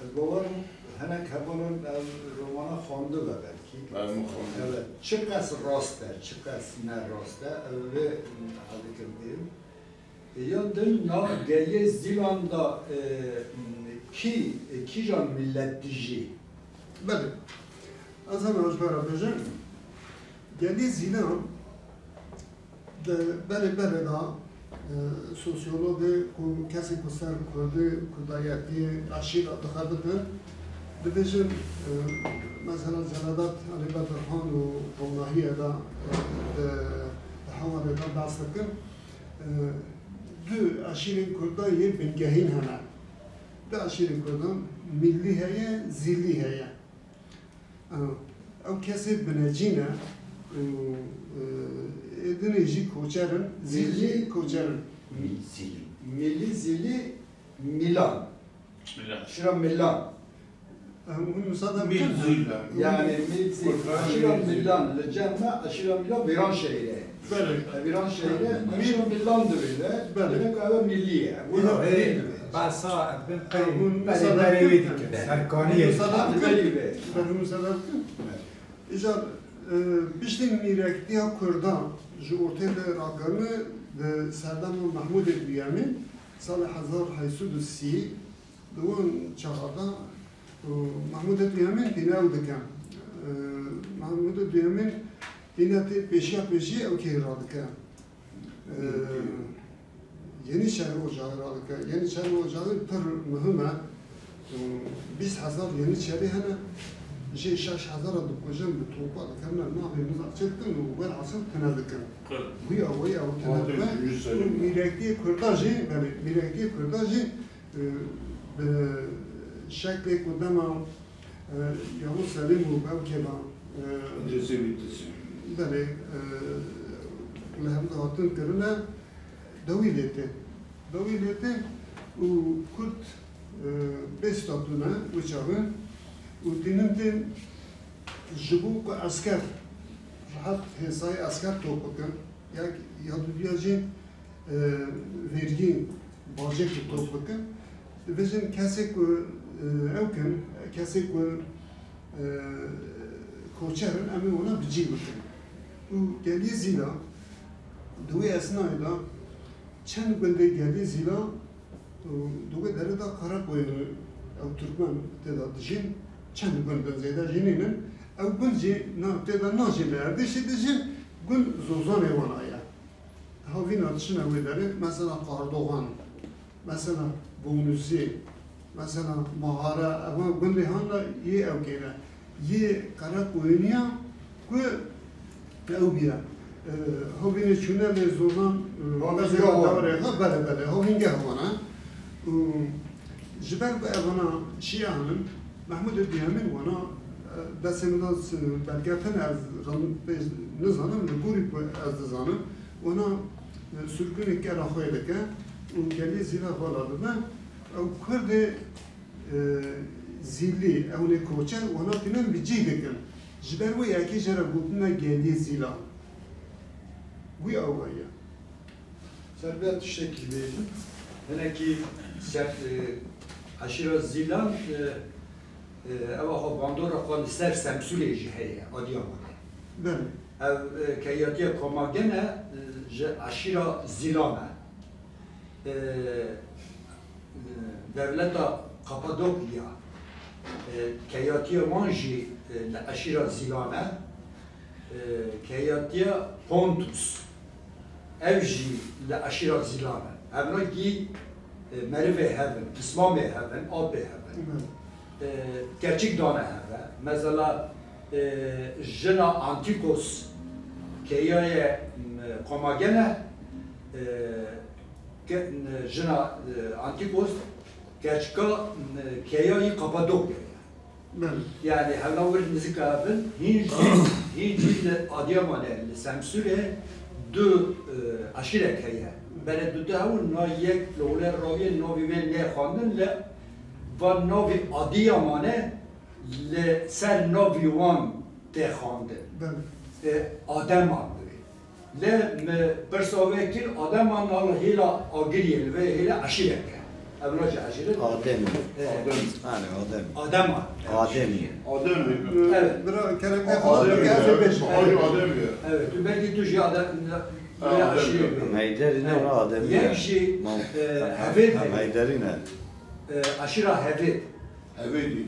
ez bawerim hinek hevalan ev romana xwandibe belkî. Ez min xwandiye. Evet. Çiqas rast e, çiqas ne rast e, ev vê, e, hedikim bêrim. E, ya din nav geliyê Zîlan de, e, kî, e, kîjan millet dijî? Belê. Ez hema ji me re bêjim. Geliyê Zîlan Di berê berê de, e, sosyologê ku kesê ku ser kurdî, kurdayetiyê, eşîra dixebitin, dibêjin, e, mesela Celadet Elî Bedirxan û ronahiyê de, e, di, di hewarê de behs dikin. E, du eşîrên kurdan yê bingehîn hene. Du eşîrên kurdan, millî heye, zîlî heye. Ew, ew kesê binecî ne û, e, ê dinê jî koçer in, zîlî koçer in. Mî-, zîlî. Milî, zîlî, Milan. Milan. Şira Milan. Em hûn misade bikin. Mîl zîl. Yani Mîl zîl. Kurdan Aşira Mîl zîl. Milan, li cem me Aşira Milan Vîranşehîrê. Belê. Vîranşehîrê, Mîl- Aşira Milan divê. Belê. Demek eve millî ye. Wina Ê, Mîl divê. Basa bin qey Hûn berê misade berê wê bikin. Dikin. Serkaniyê. Misade bikin. Belê. Belê, misade bikin. Îcar, e, piştî mîrektiya Kurdan ji ortê de rakirine di serdema Mehmûdê Duyemîn, salê hezar heyt sed û sî, di wan çaxa de, û Mehmûdê Duyemîn tîne ew dike. E, Mehmûdê Duyemîn tîne tê pêşiya pêşî ew kê radike. Ee, Yenîçeri Ocağı radike. Yenîçeri Ocağı pir muhim e. Ee, bîst hezar Yenîçeri hene. Jê şeş hezar dikujin, bi topa dikevine navê nizam çêdikin û welhasil tune dikin. Wî awayî ew tune dibe. Û mîrekiyê Kurda jî, belê, mîrekiyê Kurda jî, e, bi şeklê ku dema, e, Yavuz Selîm û Bevkê ve, e, Cizî wî dizî. Belê, e, li hev de hatin kirine. Dawî lê tê. Dawî lê tê û Kurd, e, bê statû ne wê çaxê û tînin tên ji bo ku esker rehet hêsayê esker top bikin, ya, ya duduya jî, e, vergî, Bajêkê top bikin. Dibêjin kesê ku, e, ew kin, kesê ku, e, koçer in, em ê wana bi cî bikin. Û geliyê Zîla, di wê esnayê de çend gundê geliyê Zîla, û di wê derê de Karakoyê, ew Tirkmen tê de dijîn, çend gund in, zêde jî nînin. Ew gund jî na, tê de najîn, li Erdîşê dijîn, gund Zozanê wana ye. Havîna diçine wê derê, mesela Qardoxan, mesela Bonûzê, mesela Mahare, eva gundê han de yê ew kêne. Yê Qereqoyîniya ku ew bîye. E, havînê çûne lê Zozan, e, Havîn mesela geh wan. Dewrê, ha, bele, bele, havîn geh wan e. Û ji ber ku evana şîya henin, Mehmûdê Duyemîn wana, e, destê min de s-, belge tune ez ran-, pê nizanim, li gorî ku ez dizanim, wana, e, sirgûnê kera xwe dike û geliyê Zîla vala dibe. Ew Kurdê, e, Zîlî, ew nê koçer, wana tînin bi cî dikin. Ji ber wê yekê jê re gotine geliyê Zîla. Wî awa ye. Ser vê tiştekî bêjim. Hinekî ser, e, eşîra Zîlan, e, e, ew xwe bandora xwe li ser Semsûrê jî heye, Adıyamanê. Belê. Ev, e, keyatiya Komagene, e, ji eşîra Zîlan e. E, e, dewleta Kapadokya, e, keyatiya wan jî, e, li eşîra Zîlan e. E, keyatiya Pontus, ew jî li eşîra Zîlan e. Evna gî, e, merivê hev in, pismamê hev in, apê hev in. Hı. E, keçik dane hev e. Mesela, e, jina Antikos keyayê, m, Komagene, e, ke-, n-, jina, e, Antikos keçika, n-, keyayî Kapadokya ye. Belê. Yani hevna wir nizika bin, hîn jî, hîn jî li Adıyamanê, li Semsûrê du, e, eşîrek heye. Belê du te hewin, na yek li hole rawiyê navî wê nê xwendin, li van navî Adıyamanê li ser navî wan tê xwendin. Belê. E, Ademan dibe. Lê me pirsa wê kir, Ademan nal hêla Agiriyê li vê hêla eşîrek e. Ev nace eşîret. Adem. E, Adem. Yani Adem. Ademan. Adem. Adem. Evet. Bira kerem Adem. Adem. Adem. Evet. Tu belki tu jî Adem, Adem. Eşîrek. Heyderî ne, Adem. Yek jî, e, Hevêd. Heyderî ne? E, eşîra Hevêd. Hevêdî.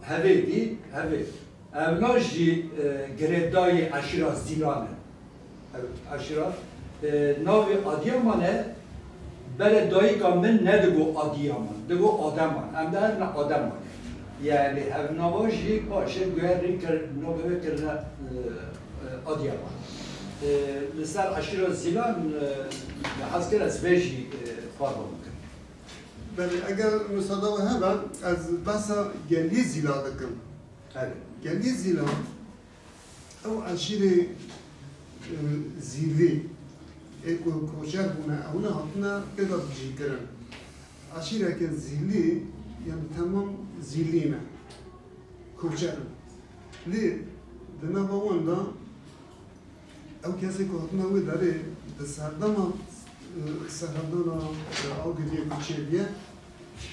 Hevêdî, Hevêd. Evna jî, e, girêdayî eşîra Zîlan e. Ev eşîra, e, navê Adıyaman e, bere dayika min nedigo Adıyaman, digo Ademan. Em de herine Ademan. Yani hevnava jî paşê guherîn kir, navê wê kirine, e, e, Adıyaman. E, li ser eşîra Zîlan, e, hez kir ez vê jî, e, parve bikim. Belê, eger misada we hebe, ez behsa geliyê Zîla dikim. Belê. Geliyê Zîla, ew eşîrê, e, Zîlî, ê ku koçer bûne, ewne hatine tê de bicîkirin. Eşîreke Zîlî, yani temam Zîlî ne. Koçer in. Lê di nava wan de ew kesê ku hatine wê derê di serdema, e, serhildana, e, Agiriyê ku çêbûye,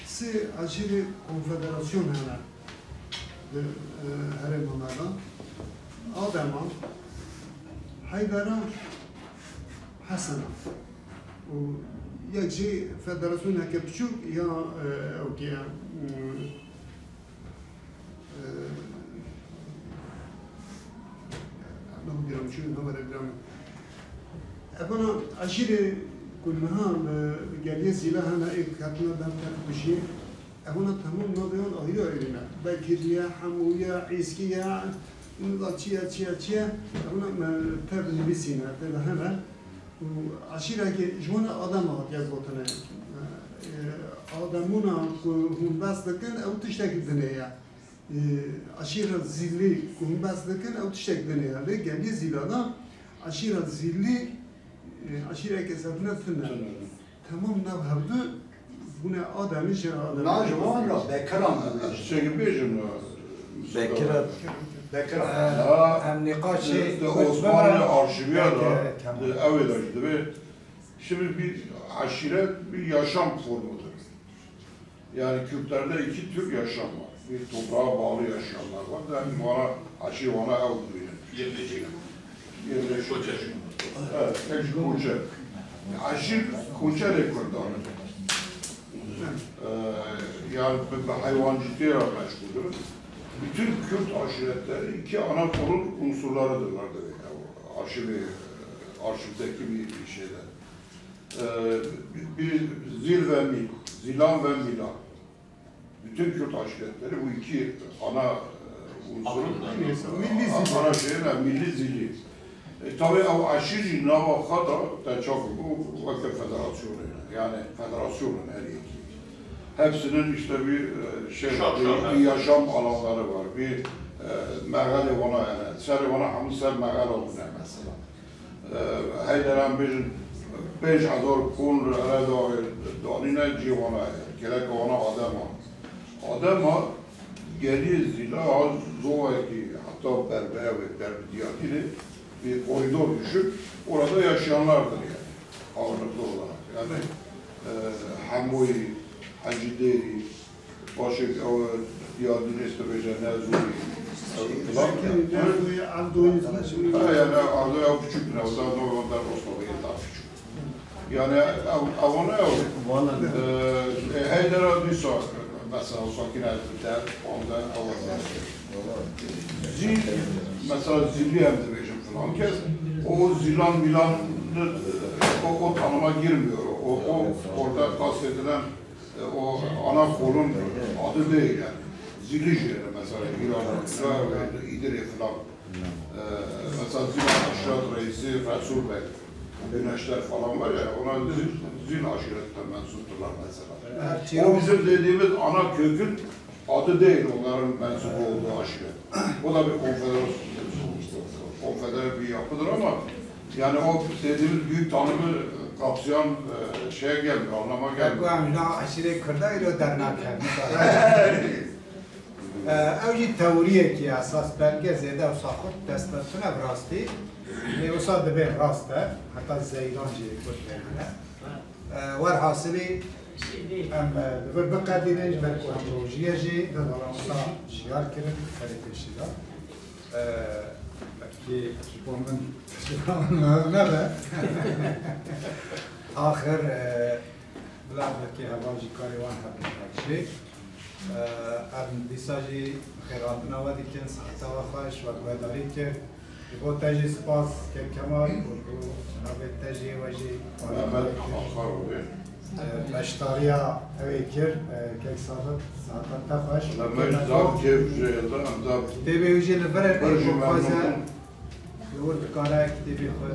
sê eşîrê konfederasyon hene di, e, herêma me de. Adema, Heydera, Hesena. Û yek jî federasyoneke biçûk ya, e, ew kê ye, e, Ew bîra min çûn, hemere bîra min. Evana eşîrê ku niha li Geliyê Zîla hene, ê ketine ber terkûjiyê, evana temam navê wan ayrî ayrî ne. Bekirî ye, Hemû ye, Îskî ye, nida çi ye, çi ye, çi ye, evana me tev nivîsîne, tê de hene. Û eşîrekê ji wan Adema hatiye gotine. E, Ademûna ku hûn behs dikin, ew tiştekî dinê ye. E, eşîra Zîlî ku hûn behs dikin, ew tiştek dinê ye. Lê Geliyê Zîla de eşîra Zîlî, e, eşîreke serdine tune. Tune. Temam nav hevdu bûne Ademî, ji Ademî. Na ji wan re Bekiran dibêjin. Ez çêkî bêjim, Bekira. Bekiran. Ha, em nîqaşê di, di xwe Osmanlı bimre. Arşiviya de, Peki, tamam. Di ew ê de jî dibê. Şimdi bir Aşiret bir yaşam formudur. Yani Kürtlerde iki tür yaşam var. Bir toprağa bağlı yaşayanlar var. Yani vana, aşiret vana ew dibêjin. Yerleşik. Yerleşik. Koçer. Evet, tek koçer. Aşir koçerê Kurdan. Ee, yani bi, bi hayvancılıkla meşguldür. Bütün Kürt aşiretleri iki ana kolun unsurlarıdırlar demek. Yani arşivi, arşivdeki bir şeyde. Ee, bir zil ve mil, zilan ve milan. Bütün Kürt aşiretleri bu iki ana e, unsurun Milli zil. Ana şeyine milli zili. E, tabi ev aşir jî nava xwe da te çaku bu weke federasyonê. Yani federasyonun her yekî. Hepsinin işte bir e, şey, bir, bir yaşam alanları var. Bir e, mexelê wana yani. Serê wana hemû ser mexela bûne mesela. E, Heyder em bêjin pênc hezar kon li Eredawê danîne cî wana ye. Gelek wana Adema. Adema geliyê Zîla zovekî heta berbe ew ê, berbi Diyarbîrê bir koridor düşün. Orada yaşayanlardır yani. Ağırlıklı olarak. Yani e, Hemoyî, Hecî Dêrî, Paşê ew Diyarbîrê dibêje ne zûrî. Ew filan. Ha, yani arada ew küçük ne, o zaman o da Rostov'u daha küçük. Yani ev, ev ona ew. E, e, Heydera dîsa mesela sakine der, ondan ew. Zîl, mesela zîlî hem dibêjin filan kes. O zilan milan o, o tanıma girmiyor. O, o orada kastedilen E, o ana kolun adı değil yani. Zili jêre mesela İran'da, İdirê falan. E, mesela Zila Aşiret Reisi Resul Bey, Güneşler falan var ya, ona zil, zil aşiretine mensupturlar mesela. O bizim dediğimiz ana kökün adı değil onların mensup olduğu aşiret. O da bir konfederasyon. Konfedere bir yapıdır ama yani o dediğimiz büyük tanımı kapsayan e, şeye gelmiyor, anlama gelmiyor. Ku em ji nav eşîrê Kurda îro dernakevin. E, ew jî teoriyekî esas belge zêde wisa xurt dest pê tune bi rastî. Lê wisa dibê rast e, heta zeyran jî Kurd vênene. E, werhasilî em e, li vir biqedînin ji ber ku em rojiyê jî wisa şiyar kirin serê pêşî de. E, belkî ji bo min nebe. Axir e, bila belkî heval jî karê wan hebin her jî. E, em dîsa jî xêrhatina we dikin, siheta we xweş, we guhdarî kir. Ji bo te jî spas kek Kemal û ji bo navê te jî we jî Mehmet Akar û e, beşdariya ew ê kir, e, kek Sabit, siheta te xweş. Lê me jî zaf kêf ji êlda em zaf Kitêbê wî jî li vir e, pê jî memnûn bûm. Li wir dikare kitêbê xwe.